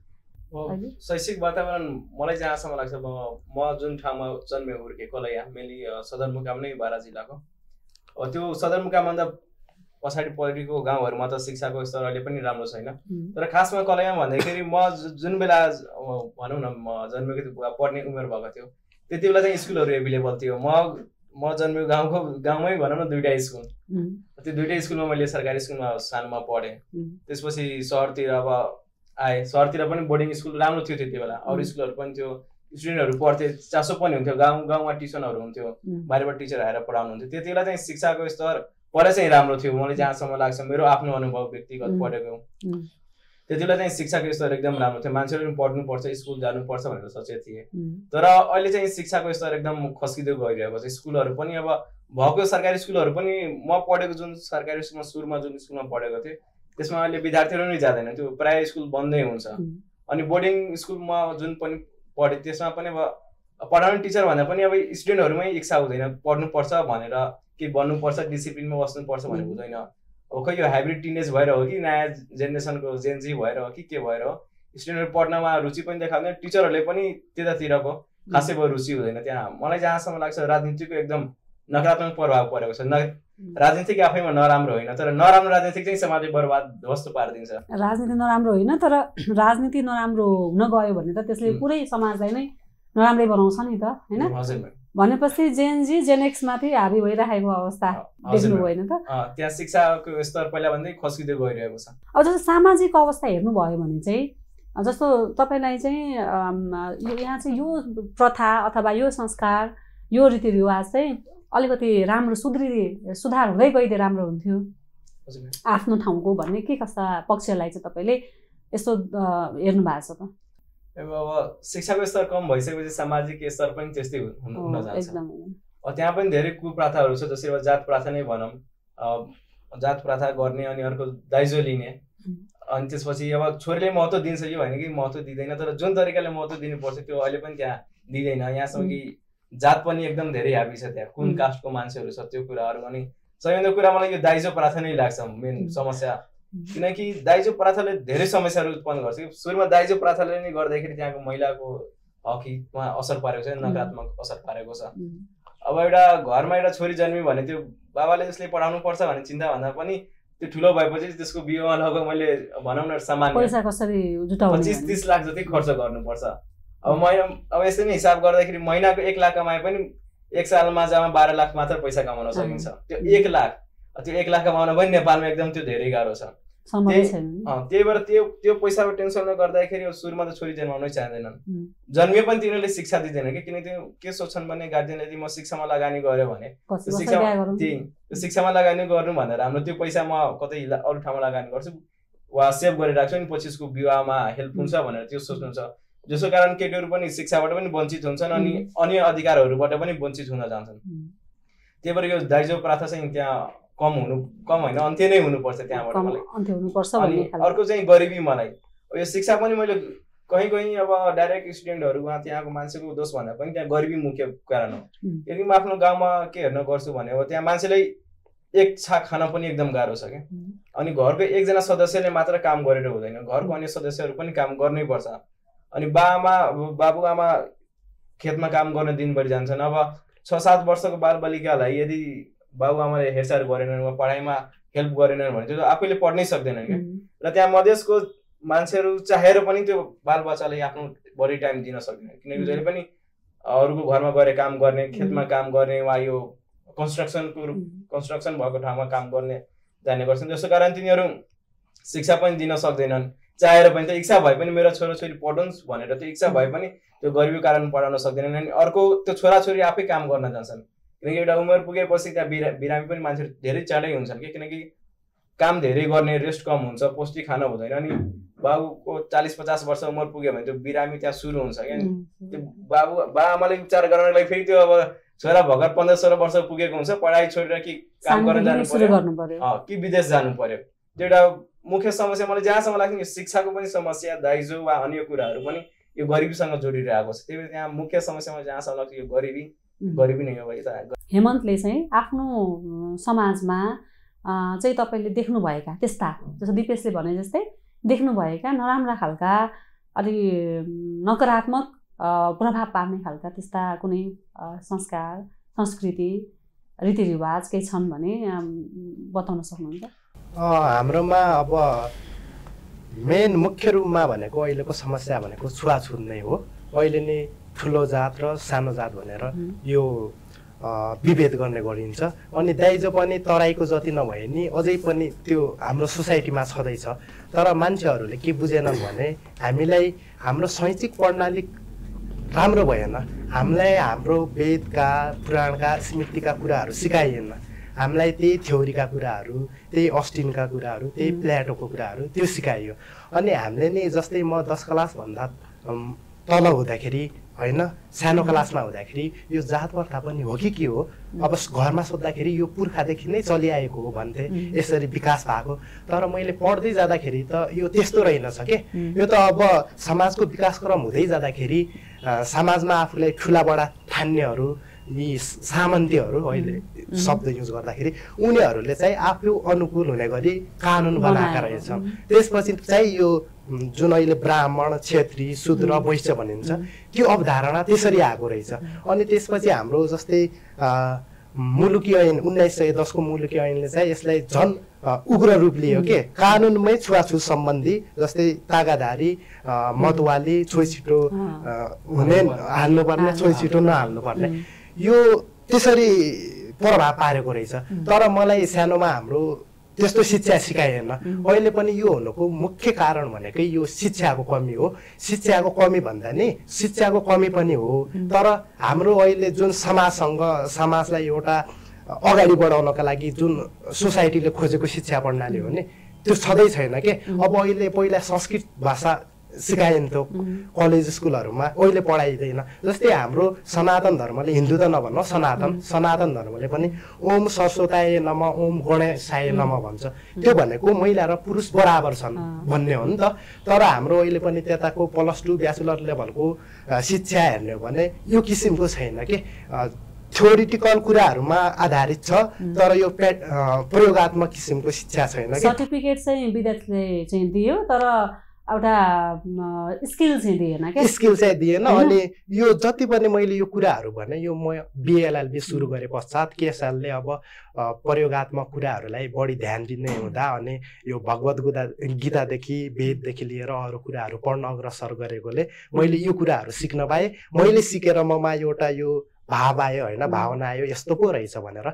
शैक्षिक वातावरण मलाई जहाँसम्म लाग्छ, म जुन ठाउँमा जन्मे हुर्केको यहाँ मेनली सदरमुकाम नै बारा जिल्लाको, त्यो सदरमुकामभन्दा पछाडि परेको गाउँहरूमा त शिक्षाको स्तर अहिले पनि राम्रो छैन। तर खासमा कलैयाम भन्दाखेरि म जुन बेला भनौँ न म जन्मेको पढ्ने उमेर भएको थियो त्यति बेला चाहिँ स्कुलहरू एभाइलेबल थियो। म जन्मेको गाउँमै भनौँ न 2टा स्कुल, त्यो 2टा स्कुलमा मैले सरकारी स्कुलमा सानोमा पढेँ। त्यसपछि सहरतिर अब आएँ, सहरतिर पनि बोर्डिङ स्कुल राम्रो थियो त्यति बेला, अरू स्कुलहरू पनि थियो, स्टुडेन्टहरू पढ्थे, चासो पनि हुन्थ्यो, गाउँमा ट्युसनहरू हुन्थ्यो, बाहिरबाट टिचर आएर पढाउनुहुन्थ्यो। त्यति बेला चाहिँ शिक्षाको स्तर पढाइ चाहिँ राम्रो थियो। मलाई जहाँसम्म लाग्छ, मेरो आफ्नो अनुभव व्यक्तिगत पढेको, त्यति बेला चाहिँ शिक्षाको स्तर एकदम राम्रो थियो। मान्छेहरू पनि पढ्नुपर्छ, स्कुल जानुपर्छ भनेर सचेत थिए। तर अहिले चाहिँ शिक्षाको स्तर एकदम खस्किँदै गइरहेको छ। स्कुलहरू पनि अब भएको सरकारी स्कुलहरू पनि म पढेको जुन सरकारी स्कुलमा सुरुमा जुन स्कुलमा पढेको थिएँ त्यसमा अहिले विद्यार्थीहरू नै जाँदैन, त्यो प्रायः स्कुल बन्दै हुन्छ। अनि बोर्डिङ स्कुलमा जुन पनि पढेँ त्यसमा पनि अब पढाउने टिचर भन्दा पनि अब स्टुडेन्टहरूमै इच्छा हुँदैन पढ्नुपर्छ भनेर, के बन्नुपर्छ, डिसिप्लिनमा बस्नुपर्छ भनेर हुँदैन। अब खै यो हाइब्रिड टिनेज भएर हो कि नयाँ जेनेरेसनको जेनजी भएर हो कि के भएर हो, स्टुडेन्टहरू पढ्नमा रुचि पनि देखाउँदैन, टिचरहरूले पनि त्यतातिरको खासै भयो रुचि हुँदैन। त्यहाँ मलाई जहाँसम्म लाग्छ राजनीतिको एकदम नकारात्मक प्रभाव परेको छ। राजनीतिक आफैमा नराम्रो होइन, तर नराम्रो राजनीतिक चाहिँ समाजले बर्बाद ध्वस्त पारिदिन्छ। राजनीति नराम्रो होइन, तर राजनीति नराम्रो हुन गयो भने त त्यसले पुरै समाजलाई नै नराम्रै बनाउँछ नि त होइन। भनेपछि जेनजी जेनेक्समाथि हाबी भइरहेको अवस्था देख्नु भएन त? त्यहाँ शिक्षाको स्तर पहिला भन्दै खस्किँदै गइरहेको छ। अब जस्तो सामाजिक अवस्था हेर्नुभयो भने चाहिँ जस्तो तपाईँलाई चाहिँ यहाँ चाहिँ यो प्रथा अथवा यो संस्कार, यो रीतिरिवाज चाहिँ अलिकति राम्रो सुधार हुँदै गइदिए राम्रो हुन्थ्यो आफ्नो ठाउँको भन्ने के कस्ता पक्षलाई चाहिँ तपाईँले यस्तो हेर्नु भएको छ त? अब शिक्षाको स्तर कम भइसकेपछि सामाजिक स्तर पनि त्यस्तै हुन जान्छ। त्यहाँ पनि धेरै कुप्रथाहरू छ, जसरी अब जात प्रथा नै भनौँ, जात प्रथा गर्ने अनि अर्को दाइजो लिने, अनि त्यसपछि अब छोरीले महत्त्व दिन्छ यो होइन कि महत्त्व दिँदैन, तर जुन तरिकाले महत्त्व दिनुपर्छ त्यो अहिले पनि त्यहाँ दिँदैन। यहाँसम्म कि जात पनि एकदम धेरै हाबी छ, त्यहाँ कुन कास्टको मान्छेहरू छ त्यो कुराहरू। अनि सबैभन्दा कुरा मलाई यो दाइजो प्रथा नै लाग्छ मेन समस्या, किनकि दाइजो प्रथाले धेरै समस्याहरू उत्पन्न गर्छ। सुरुमा दाइजो प्रथाले नै गर्दाखेरि त्यहाँको महिलाको हकमा असर पारेको छ, नकारात्मक असर पारेको छ। अब एउटा घरमा एउटा छोरी जन्मी भने त्यो बाबाले जसले पढाउनु पर्छ भन्ने चिन्ता भन्दा पनि त्यो ठुलो भएपछि त्यसको बिहेमा लगभग मैले भनौँ न सामान्य पैसा कसरी जुटाउने 25-30 लाख जति खर्च गर्नुपर्छ। अब महिना अब यसरी नै हिसाब गर्दाखेरि महिनाको 1 लाख कमाए पनि 1 सालमा जम्मा 12 लाख मात्र पैसा कमाउन सकिन्छ। त्यो 1 लाख, त्यो 1 लाख कमाउन पनि नेपालमा एकदम त्यो धेरै गाह्रो छ। त्यही भएर त्यो पैसाको टेन्सनले गर्दाखेरि सुरुमा त छोरी जन्माउनै चाहँदैनन्, जन्मिए पनि तिनीहरूले शिक्षा दिँदैन कि। किनकि त्यो के सोच्छन् भने गार्जियनले यदि म शिक्षामा लगानी गरेँ भने शिक्षामा लगानी गर्नु भनेर हाम्रो त्यो पैसा म कतै अरू ठाउँमा लगानी गर्छु वा सेभ गरेर राख्छु नि पछि उसको विवाहमा हेल्प हुन्छ भनेर त्यो सोच्नुहुन्छ। जसको कारण केटीहरू पनि शिक्षाबाट पनि वञ्चित हुन्छन् अनि अन्य अधिकारहरूबाट पनि वञ्चित हुन जान्छन्। त्यही भएर यो दाइजो प्रथा चाहिँ त्यहाँ कम होइन अन्त्य नै हुनुपर्छ त्यहाँबाट मलाई। अर्को चाहिँ गरिबी, मलाई यो शिक्षा पनि मैले कहीँ अब डाइरेक्ट स्टुडेन्टहरू त्यहाँको मान्छेको दोष भन्दा पनि त्यहाँ गरिबी मुख्य कारण हो। यदि म आफ्नो गाउँमा के हेर्न गर्छु भने अब त्यहाँ मान्छेलाई एक छाक खान पनि एकदम गाह्रो छ क्या। अनि घरको एकजना सदस्यले मात्र काम गरेर हुँदैन, घरको अन्य सदस्यहरू पनि काम गर्नै पर्छ। अनि बाबुआमा खेतमा काम गर्न दिनभरि जान्छन्। अब 6-7 वर्षको बालबालिकालाई यदि बाबुआमाले हेरचाह गरेनन्, पढाइमा हेल्प गरेनन् भने त्यो आफैले पढ्नै सक्दैनन् क्या। र त्यहाँ मधेसको मान्छेहरू चाहेर पनि त्यो बालबच्चालाई आफ्नो बढी टाइम दिन सक्दैन, किनकि जहिले पनि अरूको घरमा गएर काम गर्ने, खेतमा काम गर्ने, वा यो कन्स्ट्रक्सन भएको ठाउँमा काम गर्ने जाने गर्छन्। त्यसो कारण तिनीहरू शिक्षा पनि दिन सक्दैनन्। चाहेर पनि त इच्छा भए पनि मेरो छोराछोरी पढोस् भनेर त्यो इच्छा भए पनि त्यो गरिबी कारण पढाउन सक्दैनन्। अनि अर्को त्यो छोराछोरी आफै काम गर्न जान्छन्, किनकि एउटा उमेर पुगेपछि त्यहाँ बिरामी पनि मान्छेहरू धेरै चाँडै हुन्छन् कि, किनकि काम धेरै गर्ने, रेस्ट कम हुन्छ, पौष्टिक खाना हुँदैन। अनि बाबुको 40-50 वर्ष उमेर पुग्यो भने त्यो बिरामी त्यहाँ सुरु हुन्छ क्या। त्यो बाआमाले उपचार गर्नको लागि फेरि त्यो अब छोरा भर्खर 15-16 वर्ष पुगेको हुन्छ, पढाइ छोडेर कि काम गर्न जानु पर्यो कि विदेश जानु पर्यो। त्यो एउटा मुख्य समस्या मलाई जहाँसम्म लाग्छ यो शिक्षाको पनि समस्या, दाइजो वा अन्य कुराहरू पनि यो गरिबीसँग जोडिरहेको छ। त्यही भएर त्यहाँ मुख्य समस्यामा जहाँसम्म लाग्छ यो गरिबी नै हो। हेमन्तले चाहिँ आफ्नो समाजमा चाहिँ तपाईँले देख्नुभएका त्यस्ता, जस्तो दिपेशले भने जस्तै देख्नुभएका नराम्रा खालका अलि नकारात्मक प्रभाव पार्ने खालका त्यस्ता कुनै संस्कार, संस्कृति, रीतिरिवाज केही छन् भने बताउन सक्नुहुन्छ? हाम्रोमा अब मेन मुख्य रूपमा भनेको अहिलेको समस्या भनेको छुवाछुत नै हो। अहिले नै ठुलो जात र सानो जात भनेर यो विभेद गर्ने गरिन्छ। अनि दाइजो पनि तराईको जति नभए नि अझै पनि त्यो हाम्रो सोसाइटीमा छँदैछ। तर मान्छेहरूले के बुझेनन् भने हामीलाई हाम्रो शैक्षिक प्रणाली राम्रो भएन, हामीलाई हाम्रो वेदका, पुराणका, स्मृतिका कुराहरू सिकाइएन। हामीलाई त्यही थ्योरीका कुराहरू, त्यही अस्टिनका कुराहरू, त्यही प्लेटोको कुराहरू त्यो सिकाइयो। अनि हामीले नि जस्तै म 10 क्लासभन्दा तल हुँदाखेरि होइन, सानो क्लासमा हुँदाखेरि यो जात प्रथा पनि हो कि के हो, अब घरमा सोद्धाखेरि यो पुर्खादेखि नै चलिआएको हो भन्थे, यसरी विकास भएको। तर मैले पढ्दै जाँदाखेरि त यो त्यस्तो रहेनछ के। यो त अब समाजको विकासक्रम हुँदै जाँदाखेरि समाजमा आफूलाई ठुला बडा ठान्नेहरू, यी सामन्तीहरू अहिले शब्द युज गर्दाखेरि उनीहरूले चाहिँ आफू अनुकूल हुने गरी कानुन बनाएका रहेछन्। त्यसपछि चाहिँ यो जुन अहिले ब्राह्मण, क्षेत्री, शूद्र, वैश्य भनिन्छ त्यो अवधारणा त्यसरी आएको रहेछ। अनि त्यसपछि हाम्रो जस्तै मुलुकी ऐन 1910 को मुलुकी ऐनले चाहिँ यसलाई झन् उग्र रूप लियो के। कानुनमै छुवाछुत सम्बन्धी जस्तै तागादारी, मतवाली, छोइछिटो हुने हाल्नुपर्ने, छोइछिटो नहाल्नुपर्ने, यो त्यसरी प्रभाव पारेको रहेछ। तर मलाई सानोमा हाम्रो त्यस्तो शिक्षा सिकाइएन। अहिले पनि यो हुनुको मुख्य कारण भनेकै यो शिक्षाको कमी हो। शिक्षाको कमी भन्दा नि शिक्षाको कमी पनि हो। तर हाम्रो अहिले जुन समाजलाई एउटा अगाडि बढाउनका लागि जुन सोसाइटीले खोजेको शिक्षा प्रणाली हो नि त्यो छँदै छैन के। अब अहिले पहिला संस्कृत भाषा सिकाइन्थ्यो कलेज स्कुलहरूमा, अहिले पढाइँदैन। जस्तै हाम्रो सनातन धर्मले, हिन्दू त नभन्न, सनातन धर्मले पनि ओम सरस्वताय नमः, ओम गणेशाय नमः भन्छ। त्यो भनेको महिला र पुरुष बराबर छन् भन्ने हो नि त। तर हाम्रो अहिले पनि त्यताको +2 ब्याचलर लेभलको शिक्षा हेर्ने हो भने यो किसिमको छैन के। थ्योरिटिकल कुराहरूमा आधारित छ, तर यो प्रयोगात्मक किसिमको शिक्षा छैन के। सर्टिफिकेट चाहिँ विद्यार्थीले चाहिँ दियो तर एउटा स्किल चाहिँ दिएन के। स्किल चाहिँ दिएन। अनि यो जति पनि मैले यो कुराहरू भने यो म BA-LLB सुरु गरे पश्चात केएसएलले अब प्रयोगात्मक कुराहरूलाई बढी ध्यान दिने हुँदा अनि यो भगवत गीतादेखि वेददेखि लिएर अरू कुराहरू पढ्न अग्रसर गरेकोले मैले यो कुराहरू सिक्न पाएँ। मैले सिकेर ममा एउटा यो भाव आयो होइन, भावना आयो यस्तो पो रहेछ भनेर।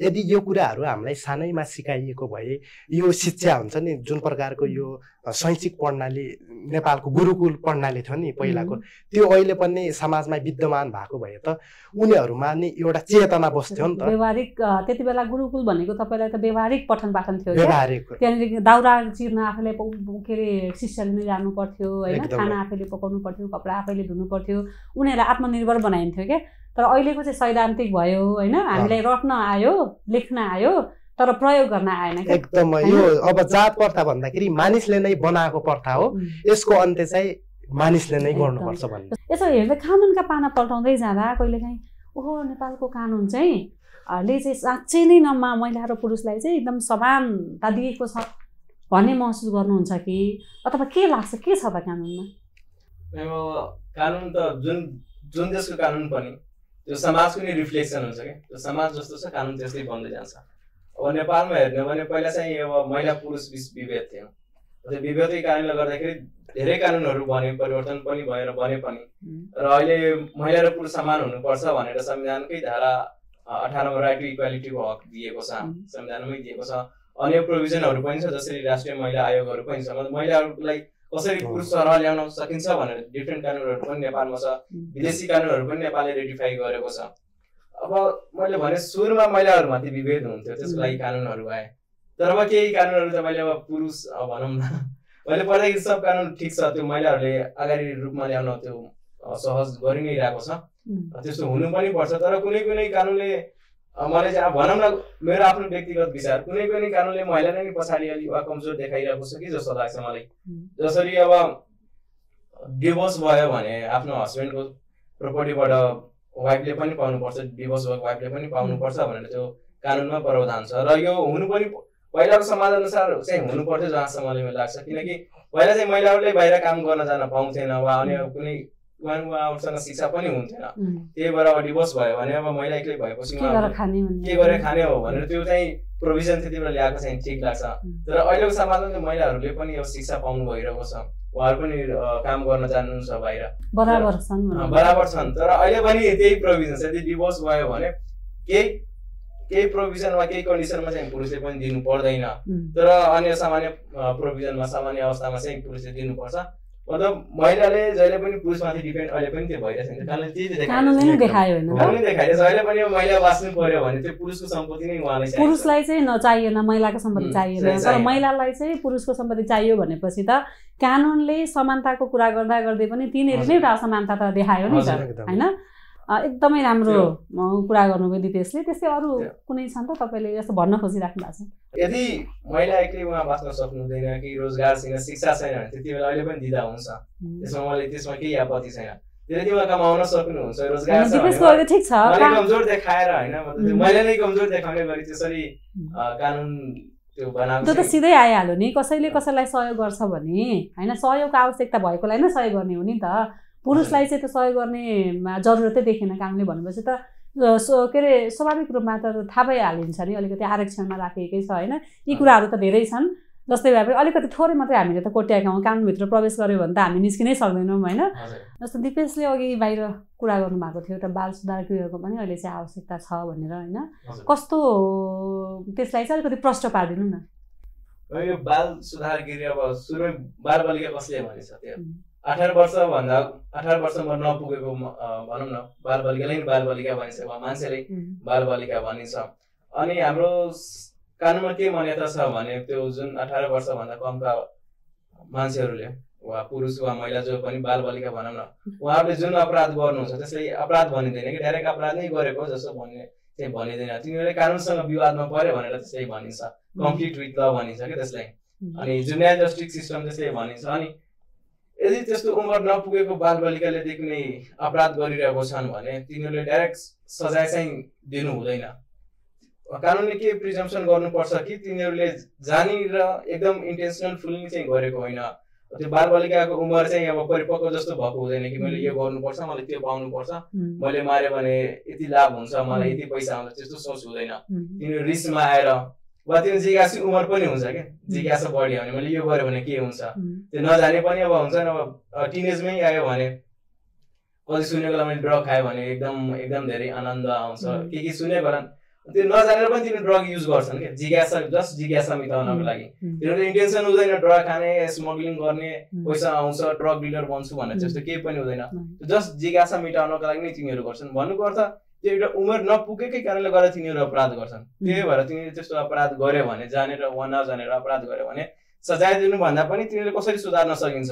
यदि यो कुराहरू हामीलाई सानैमा सिकाइएको भए यो शिक्षा हुन्छ नि, जुन प्रकारको यो शैक्षिक प्रणाली नेपालको गुरुकुल प्रणाली थियो नि पहिलाको, त्यो अहिले पनि समाजमा विद्यमान भएको भए त उनीहरूमा नि एउटा चेतना बस्थ्यो नि त। व्यवहारिक त्यति बेला गुरुकुल भनेको तपाईँलाई त व्यवहारिक पठन पाठन थियो। व्यवहारिक त्यहाँनिर दाउरा चिर्न आफैले के अरे शिष्यले नै जानु पर्थ्यो होइन, खाना आफैले पकाउनु पर्थ्यो, कपडा आफैले धुनु पर्थ्यो, उनीहरूलाई आत्मनिर्भर बनाइन्थ्यो क्या। तर अहिलेको चाहिँ सैद्धान्तिक भयो होइन, हामीलाई रट्न आयो, लेख्न आयो, तर प्रयोग गर्न आएन। एकदम यो अब जात प्रथा भन्दाखेरि मानिसले नै बनाएको प्रथा हो, यसको अन्त्य चाहिँ मानिसले नै गर्नुपर्छ भन्ने। यसो हेर्दा कानुनका पाना पल्टाउँदै जाँदा कहिलेकाहीँ ओहो नेपालको कानुन चाहिँ ले चाहिँ साँच्चै नै महिला र पुरुषलाई चाहिँ एकदम समानता दिएको छ भन्ने महसुस गर्नुहुन्छ कि, अथवा के लाग्छ, के छ त कानुनमा? कानुन त जुन देशको कानुन पनि त्यो समाजको नै रिफ्लेक्सन हुन्छ क्या, त्यो समाज जस्तो छ कानुन त्यस्तै बन्दै जान्छ। अब नेपालमा हेर्ने हो भने पहिला चाहिँ अब महिला पुरुष बिच विभेद थियो, त्यो विभेदकै कारणले गर्दाखेरि धेरै कानुनहरू बने, परिवर्तन पनि भएर बने पनि, र अहिले महिला र पुरुष समान हुनुपर्छ भनेर संविधानकै धारा 18 मा राइट टु इक्वालिटीको हक दिएको छ, संविधानमै दिएको छ। अन्य प्रोभिजनहरू पनि छ, जसरी राष्ट्रिय महिला आयोगहरू पनि छ, महिलाहरूलाई कसरी पुरुष सरह ल्याउन सकिन्छ भनेर डिफ्रेन्ट कानुनहरू पनि नेपालमा छ, विदेशी कानुनहरू पनि नेपालले रेटिफाई गरेको छ। अब मैले भने सुरुमा महिलाहरूमाथि विभेद हुन्थ्यो, त्यसको लागि कानुनहरू आए, तर अब केही कानुनहरू त मैले अब पुरुष भनौँ न मैले पढ्दाखेरि सब कानुन ठिक छ, त्यो महिलाहरूले अगाडि रूपमा ल्याउन त्यो सहज गरि नै रहेको छ, त्यस्तो हुनु पनि पर्छ। तर कुनै कुनै कानुनले मलाई चाहिँ भनौँ न मेरो आफ्नो व्यक्तिगत विचार, कुनै कुनै कानुनले महिलालाई नै पछाडि अलि वा कमजोर देखाइरहेको छ कि जस्तो लाग्छ मलाई। जसरी अब डिभोर्स भयो भने आफ्नो हस्बेन्डको प्रोपर्टीबाट वाइफले पनि पाउनुपर्छ, डिभोर्स भएको वाइफले पनि पाउनुपर्छ भनेर त्यो कानुनमा प्रावधान छ, र यो हुनु पनि पहिलाको समाज अनुसार चाहिँ हुनुपर्थ्यो जहाँसम्म मलाई लाग्छ। किनकि पहिला चाहिँ महिलाहरूले बाहिर काम गर्न जान पाउँथेन वा अन्य कुनै उहाँहरूसँग शिक्षा पनि हुन्थेन, त्यही भएर अब डिभोर्स भयो भने अब महिला एक्लै भएपछि के गरेर खाने हो भनेर त्यो चाहिँ प्रोभिजन त्यति बेला ल्याएको चाहिँ ठिक लाग्छ। तर अहिलेको समाजमा चाहिँ महिलाहरूले पनि अब शिक्षा पाउनु भइरहेको छ, उहाँहरू पनि काम गर्न जानुहुन्छ बाहिर, बराबर छन्। तर अहिले पनि त्यही प्रोभिजन छ, यदि डिभोर्स भयो भने केही प्रोभिजन वा केही कन्डिसनमा चाहिँ पुरुषले पनि दिनु पर्दैन, तर अन्य सामान्य प्रोभिजनमा सामान्य अवस्थामा चाहिँ पुरुषले दिनुपर्छ। मतलब महिलाले जहिले पनि पुरुषमाथि डिपेन्ड अहिले पनि त्यो भइरहेको छ, कानुनले देखायो हैन, कानुनले देखायो जहिले पनि महिला बाँच्नु पर्यो भने त्यो पुरुषको सम्पत्ति नै उहाँलाई चाहियो, पुरुषलाई चाहिँ नचाहिएन, महिलाको सम्पत्ति चाहिएन, तर महिलालाई चाहिँ पुरुषको सम्पत्ति चाहियो भनेपछि त कानुनले समानताको कुरा गर्दा गर्दै पनि तिनीहरूले नै एउटा असमानता त देखायो नि त हैन। एकदमै राम्रो कुरा गर्नुभयो दिपेशले। त्यस्तै अरू कुनै छन् त तपाईँले यस्तो भन्न खोजिराख्नु भएको छ? यदि महिला एक्लै उहाँ बाँच्न सक्नुहुँदैन कि रोजगार छैन, शिक्षा छैन भने त्यति बेला अहिले पनि दिँदा हुन्छ, त्यसमा केही आपत्ति छैन। त्यति बेला कमाउन सक्नुहुन्छ, रोजगार छ, ठिक छ, कमजोर देखाएर होइन, मतलब महिला नै कमजोर देखाउने गरी त्यसरी कानुन त्यो बनाउँछ, त्यो त सिधै आइहाल्यो नि। कसैले कसैलाई सहयोग गर्छ भने होइन, सहयोगको आवश्यकता भएकोलाई नै सहयोग गर्ने हो नि त, पुरुषलाई चाहिँ त्यो सहयोग गर्ने जरुरतै देखेन कानुनले भनेपछि त के अरे स्वाभाविक रूपमा त थाहा भइहालिन्छ नि, अलिकति आरक्षणमा राखिएकै छ होइन। यी कुराहरू त धेरै छन्, जस्तै भए पनि अलिकति थोरै मात्रै हामीले त कोट्याएका हौँ, कानुनभित्र प्रवेश गऱ्यो भने त हामी निस्किनै सक्दैनौँ होइन। जस्तो दिपेशले अघि बाहिर कुरा गर्नुभएको थियो एउटा बाल सुधार गृहको पनि अहिले चाहिँ आवश्यकता छ भनेर होइन, कस्तो त्यसलाई चाहिँ अलिकति प्रश्न पारिदिनु न। यो बाल सुधार गृह अब सुरुमै बालबालिका कसले भनेछ, त्यो 18 वर्षमा नपुगेको भनौँ न बालबालिकालाई नै बालबालिका भनिन्छ वा मान्छेले बालबालिका भनिन्छ। अनि हाम्रो कानुनमा के मान्यता छ भने त्यो जुन 18 वर्षभन्दा कमका मान्छेहरूले वा पुरुष वा महिला जो पनि बालबालिका भनौँ न, उहाँहरूले जुन अपराध गर्नुहुन्छ त्यसलाई अपराध भनिँदैन कि डाइरेक्ट अपराध नै गरेको जस्तो भन्ने चाहिँ भनिँदैन, तिनीहरूले कानुनसँग विवादमा पर्यो भनेर त्यसलाई भनिन्छ, कन्फ्लिक्ट विथ ल भनिन्छ कि त्यसलाई। अनि जुनियर जस्टिस सिस्टम त्यसलाई भनिन्छ। अनि यदि त्यस्तो उमेर नपुगेको बालबालिकाले कुनै अपराध गरिरहेको छन् भने तिनीहरूले डाइरेक्ट सजाय चाहिँ दिनु हुँदैन। कानुनले के प्रिजम्पसन गर्नुपर्छ कि तिनीहरूले जानी र एकदम इन्टेन्सनल फुल्ली चाहिँ गरेको होइन, त्यो बालबालिकाको उमेर चाहिँ अब परिपक्व जस्तो भएको हुँदैन कि मैले यो गर्नुपर्छ, मैले त्यो पाउनुपर्छ, मैले माऱ्यो भने यति लाभ हुन्छ, मलाई यति पैसा हुन्छ, त्यस्तो सोच हुँदैन। तिनीहरू रिसमा आएर वा त्यो जिज्ञासु उमेर पनि हुन्छ क्या, जिज्ञासा बढ्यो भने मैले यो गरेँ भने के हुन्छ, त्यो नजाने पनि अब हुन्छ नि। अब टिनेजमै आयो भने कति सुनेको मैले ड्रग खायो भने एकदम धेरै आनन्द आउँछ, के सुनेको होला, त्यो नजानेर पनि तिनीहरू ड्रग युज गर्छन् क्या, जिज्ञासा मिटाउनको लागि। तिनीहरूको इन्टेन्सन हुँदैन ड्रग खाने, स्मग्लिङ गर्ने, पैसा आउँछ, ड्रग डिलर बन्छु भनेर त्यस्तो केही पनि हुँदैन, जस्ट जिज्ञासा मिटाउनको लागि नै तिनीहरू गर्छन्। भन्नुको अर्थ त्यो एउटा उमेर नपुगेकै कारणले गर्दा तिनीहरू अपराध गर्छन्। त्यही भएर तिनीहरूले त्यस्तो अपराध गर्यो भने, जानेर वा नजानेर अपराध गर्यो भने सजाय दिनुभन्दा पनि तिनीहरूले कसरी सुधार्न सकिन्छ,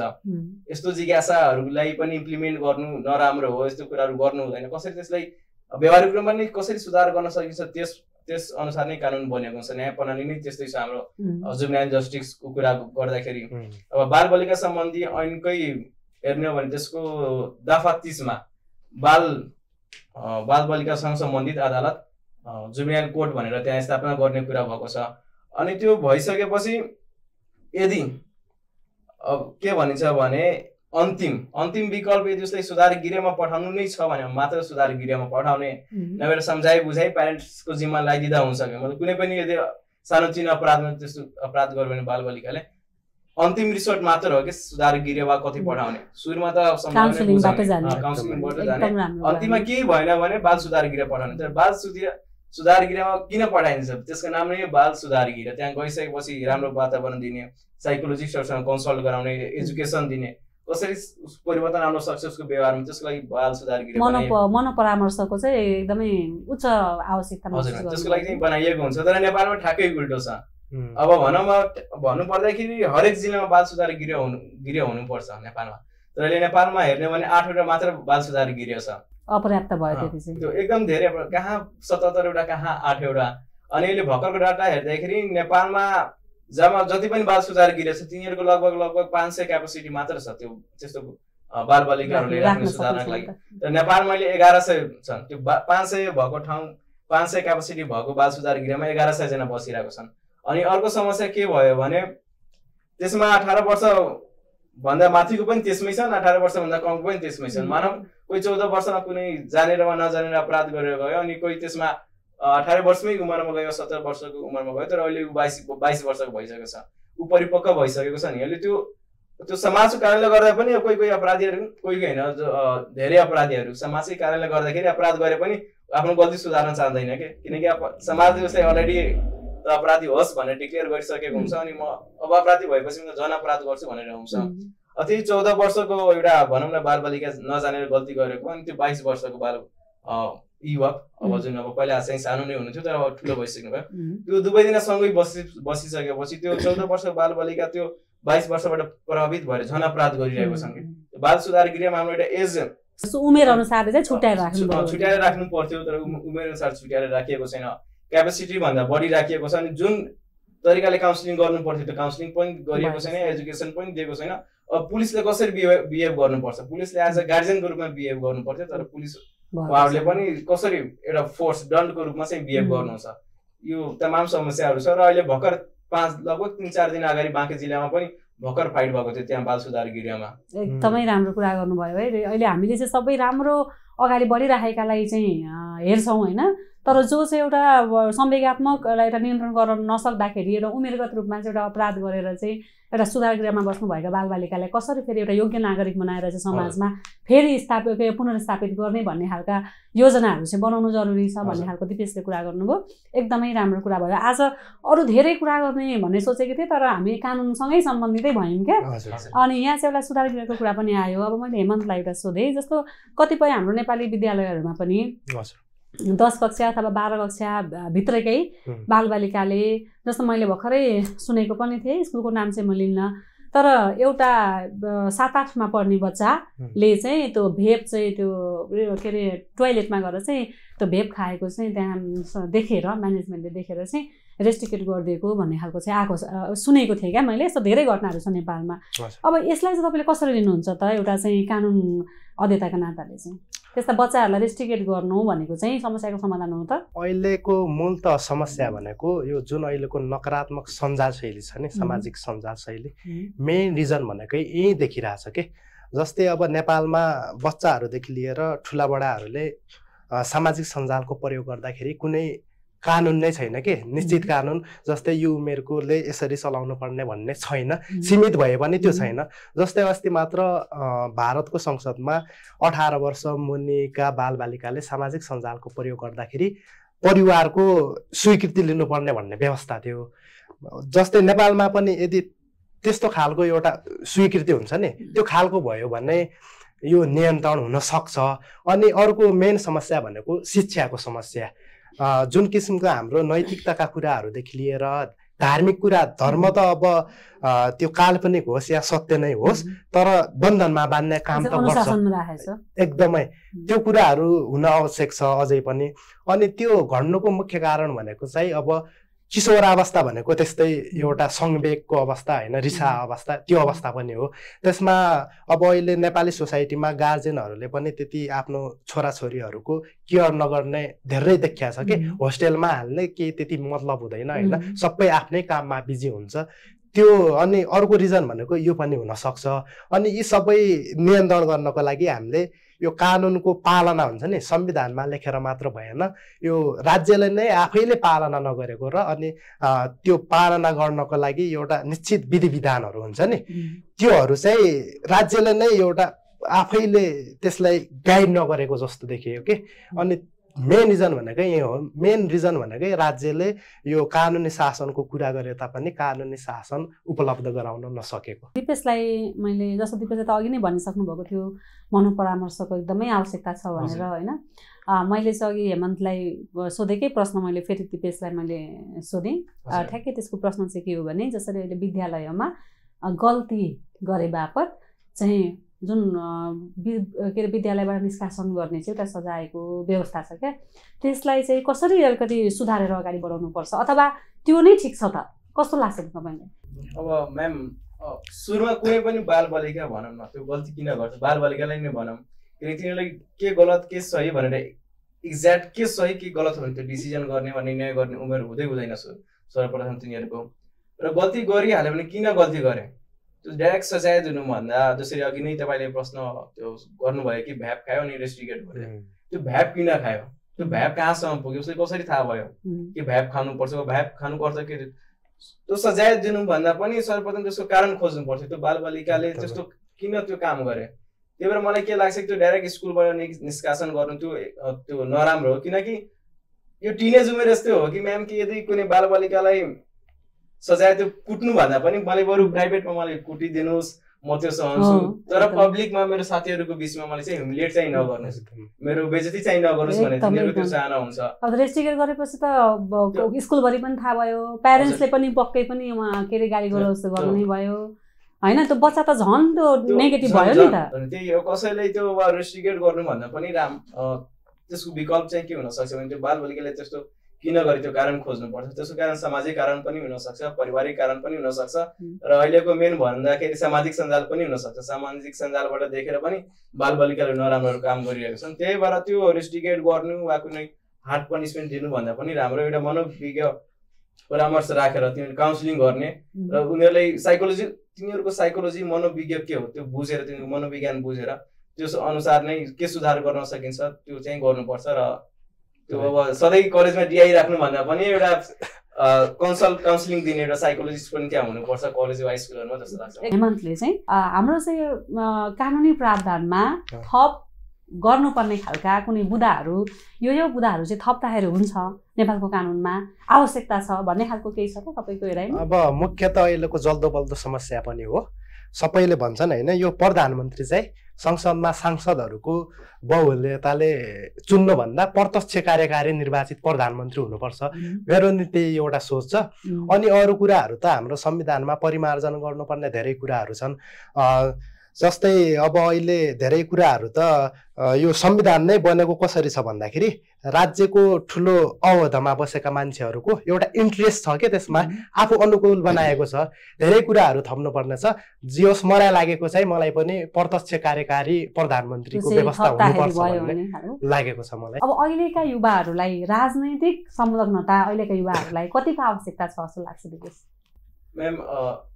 यस्तो जिज्ञासाहरूलाई पनि इम्प्लिमेन्ट गर्नु नराम्रो हो, यस्तो कुराहरू गर्नु हुँदैन, कसरी त्यसलाई व्यवहारिक रूपमा नै कसरी सुधार गर्न सकिन्छ त्यस अनुसार नै कानुन बनेको हुन्छ। न्याय प्रणाली नै त्यस्तै छ हाम्रो जुभेनाइल जस्टिसको कुरा गर्दाखेरि। अब बालबालिका सम्बन्धी ऐनकै हेर्ने हो भने त्यसको दफा 30 मा बालबालिकासँग सम्बन्धित अदालत जुभेनाइल कोर्ट भनेर त्यहाँ स्थापना गर्ने कुरा भएको छ। अनि त्यो भइसकेपछि यदि अब के भनिन्छ भने अन्तिम विकल्प यदि उसलाई सुधार गृहमा पठाउनु नै छ भने मात्र सुधार गृहमा पठाउने, नभएर सम्झाइ बुझाइ प्यारेन्ट्सको जिम्मा लगाइदिँदा हुन्छ कि मतलब कुनै पनि यदि सानोतिनो अपराधमा त्यस्तो अपराध गर्यो भने बालबालिकाले अन्तिम रिसोर्ट मात्र हो कि सुधार गृह वा कति पठाउने। सुरुमा त काउन्सिलिङबाट जाने, अन्तिममा केही भएन भने बाल सुधार गृह पठाउने। तर बाल सुधार गृहमा किन पठाइन्छ, त्यसको नाम नै बाल सुधार गृह। त्यहाँ गइसकेपछि राम्रो वातावरण दिने, साइकोलोजिस्टहरूसँग कन्सल्ट गराउने, एजुकेसन दिने, कसरी परिवर्तन आउन सक्छ उसको व्यवहारमा, त्यसको लागि बाल सुधार गृह मनोपरामर्शको चाहिँ एकदमै उच्च आवश्यकता त्यसको लागि चाहिँ बनाइएको हुन्छ। तर नेपालमा ठ्याक्कै उल्टो छ। अब भनौँ भन्नु पर्दाखेरि हरेक जिल्लामा बाल सुधार गृह हुनुपर्छ नेपालमा। तर अहिले नेपालमा हेर्ने भने 8वटा मात्र बाल सुधार गृह छ, अपर्याप्त भयो त्यति चाहिँ। त्यो एकदम धेरै, कहाँ 77वटा कहाँ 8वटा। अनि अहिले भर्खरको डाटा हेर्दाखेरि नेपालमा जति पनि बाल सुधार गृह छ तिनीहरूको लगभग 500 क्यापेसिटी मात्र छ त्यो त्यस्तो बालबालिकाहरूले राख्ने सुधार्नको लागि। तर नेपालमा अहिले 1100 छन्। त्यो 500 भएको ठाउँ 500 क्यापेसिटी भएको बाल सुधार गृहमा 1100 जना बसिरहेको छन्। अनि अर्को समस्या के भयो भने त्यसमा 18 वर्ष भन्दा माथिको पनि त्यसमै छन्, 18 वर्ष भन्दा कमको पनि त्यसमै छन्। मानव कोही 14 वर्षमा कुनै जानेर वा नजानेर अपराध गरेर गयो, अनि कोही त्यसमा 18 वर्षमै उमेरमा गयो, 17 वर्षको उमेरमा गयो, तर अहिले 22 वर्षको भइसकेको छ, ऊ परिपक्व भइसकेको छ नि। अहिले त्यो समाजको कारणले गर्दा पनि कोही अपराधीहरू, कोही होइन, धेरै अपराधीहरू समाजकै कारणले गर्दाखेरि अपराध गरे पनि आफ्नो गल्ती सुधार्न चाहँदैन के, किनकि समाजले उसलाई अलरेडी अपराधी होस् भनेर डिक्लेयर गरिसकेको हुन्छ। अनि म अब अपराधी भएपछि म जन अपराध गर्छु भनेर हुन्छ। त्यही 14 वर्षको एउटा भनौँ न बालबालिका नजानेर गल्ती गरेको, अनि त्यो 22 वर्षको बाल युवक, अब जुन अब पहिला चाहिँ सानो नै हुनुहुन्थ्यो तर अब ठुलो भइसक्नु भयो, त्यो दुवै दिन सँगै बसिसकेपछि त्यो 14 वर्षको बालबालिका त्यो 22 वर्षबाट प्रभावित भएर झन अपराध गरिरहेको छ कि। बाल सुधार गृहमा हाम्रो एउटा एज उमेर अनुसार चाहिँ छुट्याएर राख्नु पर्थ्यो, तर उमेर अनुसार छुट्याएर राखिएको छैन, क्यापेसिटी भन्दा बढी राखिएको छ। अनि जुन तरिकाले काउन्सिलिङ गर्नु पर्थ्यो त्यो काउन्सिलिङ पनि गरिएको छैन, एजुकेसन पनि दिएको छैन। अब पुलिसले कसरी बिहेभ गर्नुपर्छ, पुलिसले एज अ गार्जियनको रूपमा बिहेभ गर्नु पर्थ्यो, तर पुलिस उहाँहरूले पनि कसरी एउटा फोर्स दण्डको रूपमा चाहिँ बिहेभ गर्नुहुन्छ। यो तमाम समस्याहरू छ। र अहिले भर्खर लगभग 3-4 दिन अगाडि बाँके जिल्लामा पनि भर्खर फाइट भएको थियो त्यहाँ बाल सुधार गृहमा। एकदमै राम्रो कुरा गर्नुभयो है। अहिले हामीले चाहिँ सबै राम्रो अगाडि बढिराखेकालाई चाहिँ हेर्छौँ होइन, तर जो चाहिँ एउटा संवेगात्मक एउटा नियन्त्रण गर्न नसक्दाखेरि एउटा उमेरगत रूपमा चाहिँ एउटा अपराध गरेर चाहिँ एउटा सुधार गृहमा बस्नुभएका बालबालिकालाई कसरी फेरि एउटा योग्य नागरिक बनाएर चाहिँ समाजमा फेरि पुनर्स्थापित गर्ने भन्ने खालका योजनाहरू चाहिँ बनाउनु जरुरी छ भन्ने खालको दिपेशले कुरा गर्नुभयो। एकदमै राम्रो कुरा भयो। आज अरू धेरै कुरा गर्ने भन्ने सोचेको थिएँ, तर हामी कानुनसँगै सम्बन्धितै भयौँ क्या। अनि यहाँ चाहिँ एउटा सुधार गृहको कुरा पनि आयो। अब मैले हेमन्तलाई एउटा सोधेँ, जस्तो कतिपय हाम्रो नेपाली विद्यालयहरूमा पनि 10 कक्षा अथवा 12 कक्षा भित्रकै बालबालिकाले, जस्तो मैले भर्खरै सुनेको पनि थिएँ, स्कुलको नाम चाहिँ म लिन्न, तर एउटा 7-8मा पढ्ने बच्चाले चाहिँ त्यो भेप चाहिँ त्यो के अरे टोइलेटमा गएर चाहिँ त्यो भेप खाएको चाहिँ त्यहाँ देखेर म्यानेजमेन्टले देखेर चाहिँ रेस्ट्रिक्टेड गरिदिएको भन्ने खालको चाहिँ आएको सुनेको थिएँ क्या मैले। यस्तो धेरै घटनाहरू छ नेपालमा। अब यसलाई चाहिँ तपाईँले कसरी लिनुहुन्छ त, एउटा चाहिँ कानुन अध्येताका नाताले चाहिँ त्यस्ता बच्चाहरूलाई रेस्ट्रिक्टेड गर्नु भनेको चाहिँ समस्याको समाधान हो त? अहिलेको मूल त समस्या भनेको यो जुन अहिलेको नकारात्मक सञ्जाल शैली छ नि, सामाजिक सञ्जाल शैली, मेन रिजन भनेकै यही देखिरहेछ कि। जस्तै अब नेपालमा बच्चाहरूदेखि लिएर ठुला बडाहरूले सामाजिक सञ्जालको प्रयोग गर्दाखेरि कुनै कानुन नै छैन के, निश्चित कानुन जस्तै यो उमेरकोले यसरी चलाउनु पर्ने भन्ने छैन, सीमित भए पनि त्यो छैन। जस्तै अस्ति मात्र भारतको संसदमा 18 वर्ष मुनिका बालबालिकाले सामाजिक सञ्जालको प्रयोग गर्दाखेरि परिवारको स्वीकृति लिनुपर्ने भन्ने व्यवस्था थियो। जस्तै नेपालमा पनि यदि त्यस्तो खालको एउटा स्वीकृति हुन्छ नि, त्यो खालको भयो भने यो नियन्त्रण हुन सक्छ। अनि अर्को मेन समस्या भनेको शिक्षाको समस्या। जुन किसिमको हाम्रो नैतिकताका कुराहरूदेखि लिएर धार्मिक कुरा, धर्म त अब त्यो काल्पनिक होस् या सत्य नै होस्, तर बन्धनमा बाँध्ने काम त गर्छ एकदमै। त्यो कुराहरू हुन आवश्यक छ अझै पनि। अनि त्यो घट्नुको मुख्य कारण भनेको चाहिँ अब किशोरावस्था भनेको त्यस्तै एउटा संवेगको अवस्था होइन, रिसा अवस्था, त्यो अवस्था पनि हो। त्यसमा अब अहिले नेपाली सोसाइटीमा गार्जेनहरूले पनि त्यति आफ्नो छोराछोरीहरूको केयर नगर्ने धेरै देखिया छ कि। होस्टेलमा हाल्ने केही त्यति मतलब हुँदैन होइन, सबै आफ्नै काममा बिजी हुन्छ। त्यो अनि अर्को रिजन भनेको यो पनि हुनसक्छ। अनि यी सबै नियन्त्रण गर्नको लागि हामीले यो कानुनको पालना हुन्छ नि, संविधानमा लेखेर मात्र भएन, यो राज्यले नै आफैले पालना नगरेको र अनि त्यो पालना गर्नको लागि एउटा निश्चित विधि विधानहरू हुन्छ नि, त्योहरू चाहिँ राज्यले नै एउटा आफैले त्यसलाई गाइड नगरेको जस्तो देखियो कि। अनि मेन रिजन भनेकै यही हो। मेन रिजन भनेकै राज्यले यो कानुनी शासनको कुरा गरे तापनि कानुनी शासन उपलब्ध गराउन नसकेको। दिपेशलाई मैले जस्तो दिपेशले त अघि नै भनिसक्नु भएको थियो मनोपरामर्शको एकदमै आवश्यकता छ भनेर होइन। मैले चाहिँ अघि हेमन्तलाई सोधेकै प्रश्न मैले फेरि दिपेशलाई मैले सोधेँ। ठ्याक्कै त्यसको प्रश्न चाहिँ के हो भने जसरी अहिले विद्यालयमा गल्ती गरे बापत चाहिँ जुन के अरे विद्यालयबाट निष्कासन गर्ने चाहिँ एउटा सजायको व्यवस्था छ क्या, त्यसलाई चाहिँ कसरी अलिकति सुधारेर अगाडि बढाउनुपर्छ अथवा त्यो नै ठिक छ त, कस्तो लाग्छ तपाईँलाई? अब म्याम सुरुमा कुनै पनि बालबालिका भनौँ न, त्यो गल्ती किन गर्छ बालबालिकालाई नै भनौँ, किनकि तिनीहरूलाई के गलत के सही भनेर एक्ज्याक्ट के सही के गलत हो भने त्यो डिसिजन गर्ने वा निर्णय गर्ने उमेर हुँदैन सर्वप्रथम तिनीहरूको। र गल्ती गरिहाल्यो भने किन गल्ती गरे त्यो डाइरेक्ट सजाय दिनुभन्दा, जसरी अघि नै तपाईँले प्रश्न त्यो गर्नुभयो कि भ्याप खायो अनि इन्भेस्टिगेट गर्यो, त्यो भ्याप किन खायो, त्यो भ्याप कहाँसम्म पुग्यो, उसले कसरी थाहा भयो कि भ्याप खानुपर्छ, भ्याप खानुपर्छ के, त्यो सजाय दिनुभन्दा पनि सर्वप्रथम त्यसको कारण खोज्नुपर्छ। त्यो बालबालिकाले त्यस्तो किन त्यो काम गरे, त्यही भएर मलाई के लाग्छ कि त्यो डाइरेक्ट स्कुलबाट निष्कासन गर्नु त्यो नराम्रो हो। किनकि यो टिनेज उमेर यस्तै हो कि म्याम कि यदि कुनै बालबालिकालाई सजाय त्यो कुट्नु भन्दा पनि मलाई बरु प्राइभेटमा मलाई कुटिदिनुहोस्, म त्यो सहन्छु, तर पब्लिकमा मेरो साथीहरूको बिचमा मलाई चाहिँ ह्युमिलिएट चाहिँ नगर्नुहोस्, मेरो बेइज्जती चाहिँ नगर्नुहोस् भन्ने तिनीहरूको त्यो चाहना हुन्छ। अब रेस्ट्रिकेट गरेपछि त स्कुलभरि पनि थाहा भयो, प्यारेन्ट्सले पनि पक्कै पनि के अरे गाली गलौज गर्नु नै भयो होइन, त्यो बच्चा त झन् त्यो नेगेटिभ भयो नि त। त्यही हो, कसैले त्यो रेस्ट्रिकेट गर्नुभन्दा पनि त्यसको विकल्प चाहिँ के हुनसक्छ भने त्यो बालबालिकाले त्यस्तो किन गरे त्यो कारण खोज्नुपर्छ। त्यसको कारण सामाजिक कारण पनि हुनसक्छ, पारिवारिक कारण पनि हुनसक्छ, र अहिलेको मेन भन्दाखेरि सामाजिक सञ्जाल पनि हुनसक्छ। सामाजिक सञ्जालबाट देखेर पनि बालबालिकाले नराम्रो काम गरिरहेका छन्। त्यही भएर त्यो रेस्ट्रिकेट गर्नु वा कुनै हार्ड पनिसमेन्ट दिनुभन्दा पनि राम्रो एउटा मनोविज्ञ परामर्श राखेर तिनीहरू काउन्सिलिङ गर्ने र उनीहरूलाई तिनीहरूको साइकोलोजी मनोविज्ञ के हो त्यो बुझेर, तिनीहरूको मनोविज्ञान बुझेर त्यस अनुसार नै के सुधार गर्न सकिन्छ त्यो चाहिँ गर्नुपर्छ। र त्यो अब सधैँ कलेजमा डिआई राख्नुभन्दा पनि एउटा काउन्सिलिङ दिने एउटा साइकोलोजिस्ट पनि त्यहाँ हुनुपर्छ कलेज वा स्कुलहरूमा जस्तो लाग्छ। हेमन्तले चाहिँ हाम्रो चाहिँ कानुनी प्रावधानमा थप गर्नुपर्ने खालका कुनै बुदाहरू यो बुदाहरू चाहिँ थप्दाखेरि हुन्छ नेपालको कानुनमा आवश्यकता छ भन्ने खालको केही छ त तपाईँको हेराइमा? अब मुख्यतः अहिलेको जल्दो बल्दो समस्या पनि हो, सबैले भन्छन् होइन, यो प्रधानमन्त्री चाहिँ संसदमा सांसदहरूको बहुल्यताले चुन्नुभन्दा प्रत्यक्ष कार्यकारी निर्वाचित प्रधानमन्त्री हुनुपर्छ, मेरो नि त्यही एउटा सोच छ। अनि अरू कुराहरू त हाम्रो संविधानमा परिमार्जन गर्नुपर्ने धेरै कुराहरू छन्। जस्तै अब अहिले धेरै कुराहरू त यो संविधान नै बनेको कसरी छ भन्दाखेरि राज्यको ठुलो अवधिमा बसेका मान्छेहरूको एउटा इन्ट्रेस्ट छ के त्यसमा, आफू अनुकूल बनाएको छ। धेरै कुराहरू थप्नुपर्ने छ। जे होस् मलाई लागेको चाहिँ मलाई पनि प्रत्यक्ष कार्यकारी प्रधानमन्त्रीको व्यवस्था हुनुपर्छ भन्ने लागेको छ मलाई। अब अहिलेका युवाहरूलाई राजनैतिक संलग्नता अहिलेका युवाहरूलाई कतिको आवश्यकता छ जस्तो लाग्छ दिपेश? म्याम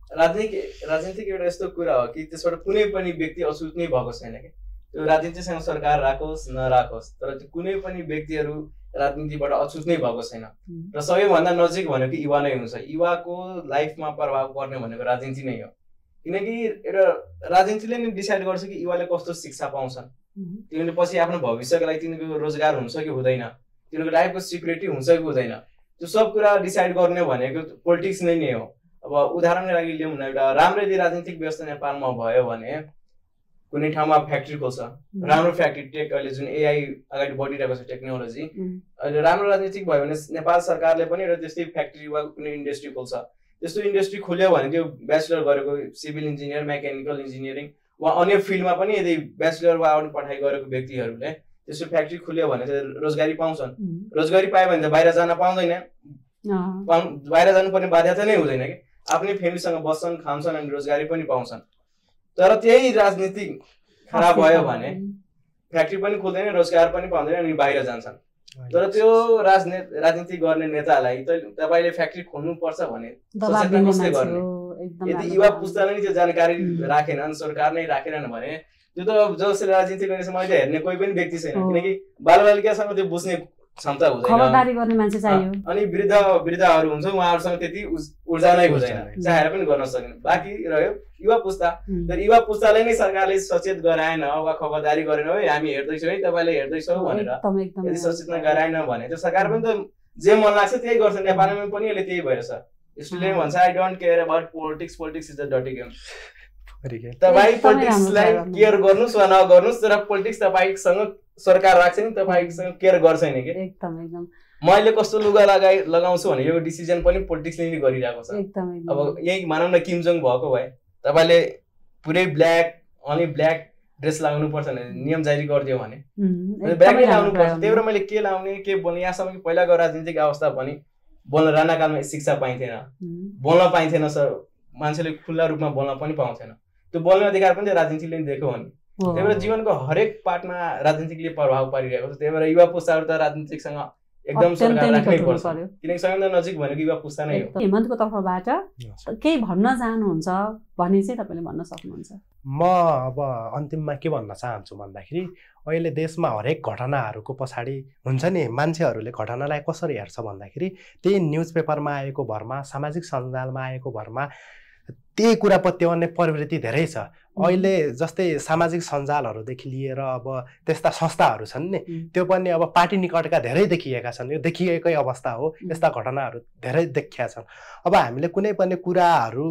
राजनीतिक एउटा यस्तो कुरा हो कि त्यसबाट कुनै पनि व्यक्ति अछुत नै भएको छैन कि, त्यो राजनीतिसँग सरकार राखोस् नराखोस्, तर त्यो कुनै पनि व्यक्तिहरू राजनीतिबाट अछुत नै भएको छैन। र सबैभन्दा नजिक भनेको युवा नै हुन्छ। युवाको लाइफमा प्रभाव पर्ने भनेको राजनीति नै हो, किनकि एउटा राजनीतिले नै डिसाइड गर्छ कि युवाले कस्तो शिक्षा पाउँछन्, तिनीहरूले पछि आफ्नो भविष्यको लागि तिनीहरूको रोजगार हुन्छ कि हुँदैन, तिनीहरूको लाइफको सिक्युरिटी हुन्छ कि हुँदैन, त्यो सब कुरा डिसाइड गर्ने भनेको पोलिटिक्स नै हो। अब उदाहरणको लागि लिउँ न, एउटा राम्रो यदि राजनीतिक व्यवस्था नेपालमा भयो भने कुनै ठाउँमा फ्याक्ट्री खोल्छ, राम्रो फ्याक्ट्री टेक अहिले जुन एआई अगाडि बढिरहेको छ टेक्नोलोजी, अहिले राम्रो राजनीतिक भयो भने नेपाल सरकारले पनि एउटा त्यस्तै फ्याक्ट्री वा कुनै इन्डस्ट्री खोल्छ। त्यस्तो इन्डस्ट्री खोल्यो भने त्यो ब्याचलर गरेको सिभिल इन्जिनियर, मेकानिकल इन्जिनियरिङ वा अन्य फिल्डमा पनि यदि ब्याचलर वा आउने पढाइ गरेको व्यक्तिहरूले त्यस्तो फ्याक्ट्री खोल्यो भने चाहिँ रोजगारी पाउँछन्। रोजगारी पायो भने त बाहिर जान पाउँदैन, बाहिर जानुपर्ने बाध्यता नै हुँदैन कि, आफ्नै फ्यामिलीसँग बस्छन्, खान्छन् अनि रोजगारी पनि पाउँछन्। तर त्यही राजनीति खराब भयो भने फ्याक्ट्री पनि खोल्दैन, रोजगार पनि पाउँदैन अनि बाहिर जान्छन्। तर त्यो राजनीति गर्ने नेतालाई तपाईँले फ्याक्ट्री खोल्नुपर्छ भने कसले गर्ने? एकदम यदि युवा पुस्ताले नि त्यो जानकारी राखेनन्, सरकार नै राखेनन् भने त्यो त जसले राजनीति गरेछ मैले हेर्ने कोही पनि व्यक्ति छैन, किनकि बालबालिकासँग त्यो बुझ्ने क्षमता हुँदैन, खबरदारी गर्ने मान्छे चाहियो। अनि वृद्धहरू हुन्छ उहाँहरूसँग त्यति ऊर्जा नै हुँदैन, चाहेर पनि गर्न सक्दैन। बाँकी रह्यो युवा पुस्ता, तर युवा पुस्तालाई नै सरकारले सचेत गराएन वा खबरदारी गरेन, है हामी हेर्दैछौँ है तपाईँले हेर्दैछौ भनेर यदि सचेतना गराएन भने त्यो सरकार पनि त जे मन लाग्छ त्यही गर्छ। नेपालमा पनि अहिले त्यही भइरहेछ। यसले भन्छ I don't care about politics, politics is a dirty game. तपाईँ पोलिटिक्सलाई केयर गर्नुहोस् वा नगर्नुहोस्, तर पोलिटिक्स तपाईँसँग सरकार राख्छ नि, तपाईँसँग केयर गर्छ नि के। एकदम एकदम मैले कस्तो लुगा लगाउँछु भने यो डिसिजन पनि पोलिटिक्सले नै गरिरहेको छ। अब यही मानौँ न किम जोङ भएको भए तपाईँले पुरै ब्ल्याक अनि ब्ल्याक ड्रेस लगाउनु पर्छ भने नियम जारी गरिदियो भने ब्ल्याकै लाउनु पर्छ। त्यही भएर मैले के लाउने के बोल्ने, यहाँसम्म कि पहिलाको राजनीतिक अवस्था पनि बोल्न राणाकालमा शिक्षा पाइन्थेन, बोल्न पाइन्थेन, मान्छेले खुल्ला रूपमा बोल्न पनि पाउँथेन। त्यो बोल्ने अधिकार पनि राजनीतिले दिएको हो नि। त्यही भएर जीवनको हरेक पार्टमा राजनीतिले प्रभाव पारिरहेको छ। त्यही भएर युवा पुस्ताहरू त राजनीतिकसँग एकदम सरकार राख्नै पर्छ, किनकि सबैभन्दा नजिक भनेको युवा पुस्ता नै हो। हेमन्तको तर्फबाट केही भन्न चाहनुहुन्छ भने चाहिँ तपाईँले भन्न सक्नुहुन्छ? म अब अन्तिममा के भन्न चाहन्छु भन्दाखेरि अहिले देशमा हरेक घटनाहरूको पछाडि हुन्छ नि मान्छेहरूले घटनालाई कसरी हेर्छ भन्दाखेरि त्यही न्युज पेपरमा आएको भरमा, सामाजिक सञ्जालमा आएको भरमा त्यही कुरा पत्याउने प्रवृत्ति धेरै छ। अहिले जस्तै सामाजिक सञ्जालहरूदेखि लिएर अब त्यस्ता संस्थाहरू छन् नि, त्यो पनि अब पार्टी निकटका धेरै देखिएका छन्। यो देखिएकै अवस्था हो, यस्ता घटनाहरू धेरै देखिएका छन्। अब हामीले कुनै पनि कुराहरू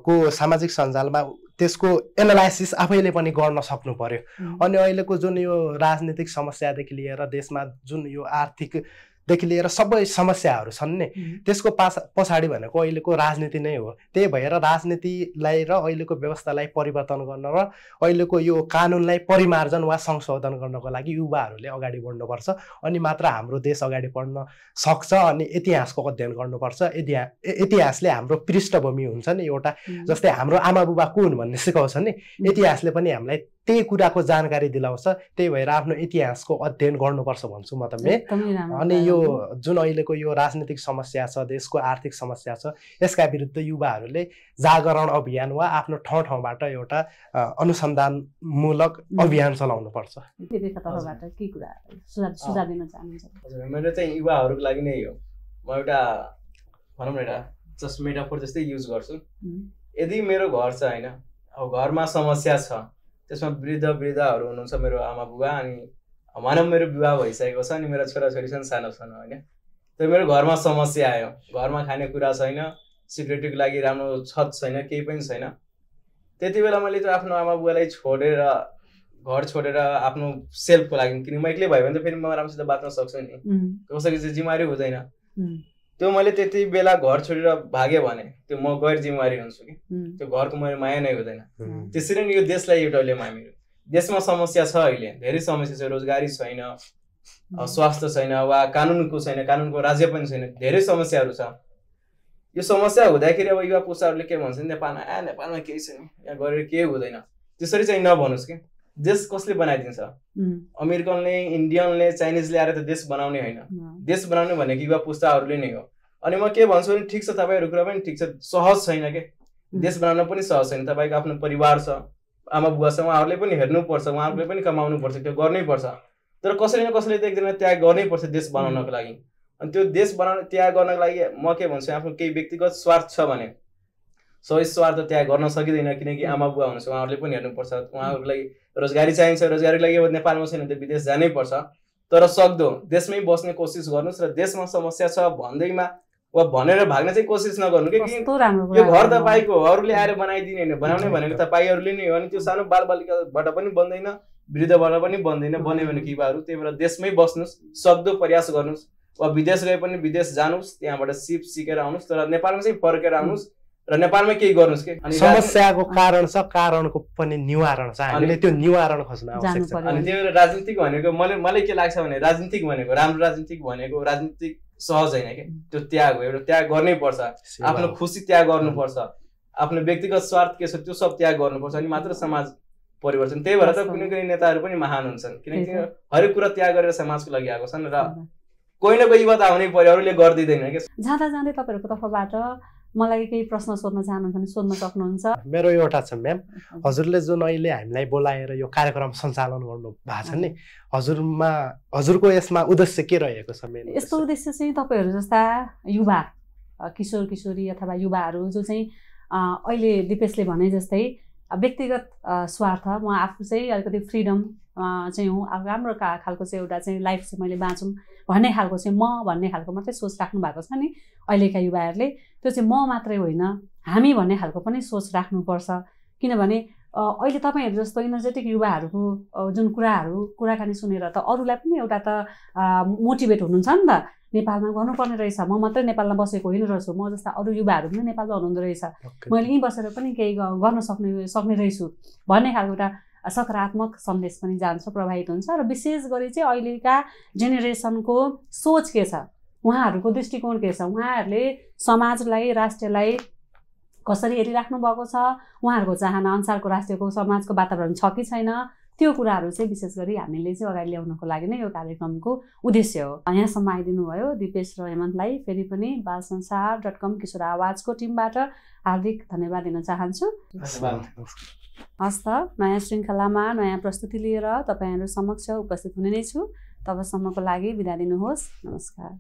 को सामाजिक सञ्जालमा त्यसको एनालाइसिस आफैले पनि गर्न सक्नु पर्यो। अनि अहिलेको जुन यो राजनीतिक समस्यादेखि लिएर देशमा जुन यो आर्थिकदेखि लिएर सबै समस्याहरू छन् नि, त्यसको पछाडि भनेको अहिलेको राजनीति नै हो। त्यही भएर राजनीतिलाई र अहिलेको व्यवस्थालाई परिवर्तन गर्न र अहिलेको यो कानुनलाई परिमार्जन वा संशोधन गर्नको लागि युवाहरूले अगाडि बढ्नुपर्छ। अनि मात्र हाम्रो देश अगाडि बढ्न सक्छ। अनि इतिहासको अध्ययन गर्नुपर्छ। इतिहासले हाम्रो पृष्ठभूमि हुन्छ नि एउटा, जस्तै हाम्रो आमा बुबा को हुन् भन्ने सिकाउँछ नि, इतिहासले पनि हामीलाई त्यही कुराको जानकारी दिलाउँछ। त्यही भएर आफ्नो इतिहासको अध्ययन गर्नुपर्छ भन्छु म त। अनि यो जुन अहिलेको यो राजनीतिक समस्या छ, देशको आर्थिक समस्या छ, यसका विरुद्ध युवाहरूले जागरण अभियान वा आफ्नो ठाउँ ठाउँबाट एउटा अनुसन्धानमूलक अभियान चलाउनु पर्छ। मेरो चाहिँ युवाहरूको लागि नै हो। म एउटा भनौँ न एउटा जस्ट मेटाफोर जस्तै युज गर्छु। यदि मेरो घर छ होइन, अब घरमा समस्या छ, त्यसमा वृद्धहरू हुनुहुन्छ, मेरो आमा बुबा, अनि भनौँ मेरो विवाह भइसकेको छ, अनि मेरो छोराछोरी छन्, सानो छन् होइन। त्यो मेरो घरमा समस्या आयो, घरमा खाने कुरा छैन, सिक्युरिटीको लागि राम्रो छत छैन, केही पनि छैन। त्यति बेला मैले त आफ्नो आमा बुबालाई छोडेर घर छोडेर आफ्नो सेल्फको लागि, किनकि म एक्लै भयो भने त फेरि म राम्रोसित बाँच्न सक्छु नि, कसैको चाहिँ जिम्मेवारी हुँदैन। त्यो मैले त्यति बेला घर छोडेर भागेँ भने त्यो म गैर जिम्मेवारी हुन्छु कि त्यो घरको मेरो माया नै हुँदैन। त्यसरी नै यो देशलाई एउटाले माया, देशमा समस्या छ, अहिले धेरै समस्या छ, रोजगारी छैन, स्वास्थ्य छैन, वा कानुनको छैन, कानुनको राज्य पनि छैन, धेरै समस्याहरू छ। यो समस्या हुँदाखेरि अब युवा पुस्ताहरूले के भन्छन्, नेपालमा केही छैन, यहाँ गरेर केही हुँदैन, त्यसरी चाहिँ नभन्नुहोस् कि। देश कसले बनाइदिन्छ? अमेरिकनले, इन्डियनले, चाइनिजले आएर त देश बनाउने होइन। देश बनाउने भनेको युवा पुस्ताहरूले नै हो। अनि म के भन्छु भने ठिक छ, तपाईँहरू कुरा पनि ठिक छ, सहज छैन के, देश बनाउन पनि सहज छैन। तपाईँको आफ्नो परिवार छ, आमा बुबा छ, उहाँहरूले पनि हेर्नुपर्छ, उहाँहरूले पनि कमाउनु पर्छ, त्यो गर्नै पर्छ। तर कसैले न कसैले त एकजना त्याग गर्नै पर्छ देश बनाउनको लागि। अनि त्यो देश बनाउन त्याग गर्नको लागि म के भन्छु, आफ्नो केही व्यक्तिगत स्वार्थ छ भने सबै स्वार्थ त्याग गर्न सकिँदैन, किनकि आमा बुबा हुनुहुन्छ, उहाँहरूले पनि हेर्नुपर्छ। उहाँहरूको लागि रोजगारी चाहिन्छ, रोजगारीको लागि अब नेपालमा छैन त विदेश जानै पर्छ। तर सक्दो देशमै बस्ने कोसिस गर्नुहोस् र देशमा समस्या छ भन्दैमा वा भनेर भाग्न चाहिँ कोसिस नगर्नु कि यो घर तपाईँको हो, अरूले आएर बनाइदिने होइन, बनाउने भनेको तपाईँहरूले नै हो। अनि त्यो सानो बालबालिकाबाट पनि बन्दैन, वृद्धबाट पनि बन्दैन, बन्यो भने युवाहरू। त्यही भएर देशमै बस्नुहोस्, सक्दो प्रयास गर्नुहोस्, वा विदेश गए पनि विदेश जानुहोस्, त्यहाँबाट सिप सिकेर आउनुहोस्, तर नेपालमा चाहिँ फर्केर आउनुहोस् र नेपालमै केही गर्नुहोस् कि। समस्याको कारण छ, कारणको पनि निवारण छ, हामीले त्यो निवारण खोज्न आवश्यक छ। अनि त्यही भएर राजनीतिक भनेको मलाई के लाग्छ भने राजनीतिक भनेको, राम्रो राजनीतिक भनेको राजनीतिक सहज होइन कि, त्यो त्याग हो। एउटा त्याग गर्नै पर्छ, आफ्नो खुसी त्याग गर्नुपर्छ, आफ्नो व्यक्तिगत स्वार्थ के छ त्यो सब त्याग गर्नुपर्छ, अनि मात्र समाज परिवर्तन। त्यही भएर त कुनै कुनै नेताहरू पनि महान हुन्छन्, किनकि हरेक कुरा त्याग गरेर समाजको लागि आएको छन् र कोही न कोही युवा त आउनै पर्यो, अरूले गरिदिँदैन कि। जाँदा जाँदै तपाईँहरूको तर्फबाट मलाई केही प्रश्न सोध्न चाहनुहुन्छ भने सोध्न सक्नुहुन्छ। मेरो एउटा छ म्याम, हजुरले जुन अहिले हामीलाई बोलाएर यो कार्यक्रम सञ्चालन गर्नु भएको छ नि, हजुरको यसमा उद्देश्य के रहेको छ? यस्तो उद्देश्य चाहिँ तपाईँहरू जस्ता युवा किशोर किशोरी अथवा युवाहरू जो चाहिँ अहिले दिपेशले भने जस्तै व्यक्तिगत स्वार्थ, म आफू चाहिँ अलिकति फ्रिडम चाहिँ हुँ, राम्रो खालको चाहिँ एउटा चाहिँ लाइफ चाहिँ मैले बाँचौँ भन्ने खालको चाहिँ म भन्ने खालको मात्रै सोच राख्नु भएको छ नि अहिलेका युवाहरूले। त्यो चाहिँ म मात्रै होइन, हामी भन्ने खालको पनि सोच राख्नुपर्छ। किनभने अहिले तपाईँहरू जस्तो इनर्जेटिक युवाहरूको जुन कुराकानी सुनेर त अरूलाई पनि एउटा त मोटिभेट हुनुहुन्छ नि त, नेपालमा गर्नुपर्ने रहेछ, म मात्रै नेपालमा बसेको होइन रहेछु, म जस्ता अरू युवाहरू पनि नेपालमा हुनुहुँदो रहेछ, मैले यहीँ बसेर पनि केही गर्न सक्ने रहेछु भन्ने खालको एउटा सकारात्मक सन्देश पनि जान्छ, प्रभावित हुन्छ। र विशेष गरी चाहिँ अहिलेका जेनेरेसनको सोच के छ, उहाँहरूको दृष्टिकोण के छ, उहाँहरूले समाजलाई राष्ट्रलाई कसरी हेरिराख्नु भएको छ, उहाँहरूको चाहना अनुसारको राष्ट्रको समाजको वातावरण छ कि छैन, त्यो कुराहरू चाहिँ विशेष गरी हामीले चाहिँ अगाडि ल्याउनको लागि नै यो कार्यक्रमको उद्देश्य हो। यहाँसम्म आइदिनु भयो दिपेश र हेमन्तलाई फेरि पनि बालसंसार.com किशोर आवाजको टिमबाट हार्दिक धन्यवाद दिन चाहन्छु। हस् त, नयाँ श्रृङ्खलामा नयाँ प्रस्तुति लिएर तपाईँहरू समक्ष उपस्थित हुने नै छु। तबसम्मको लागि बिदा दिनुहोस्। नमस्कार।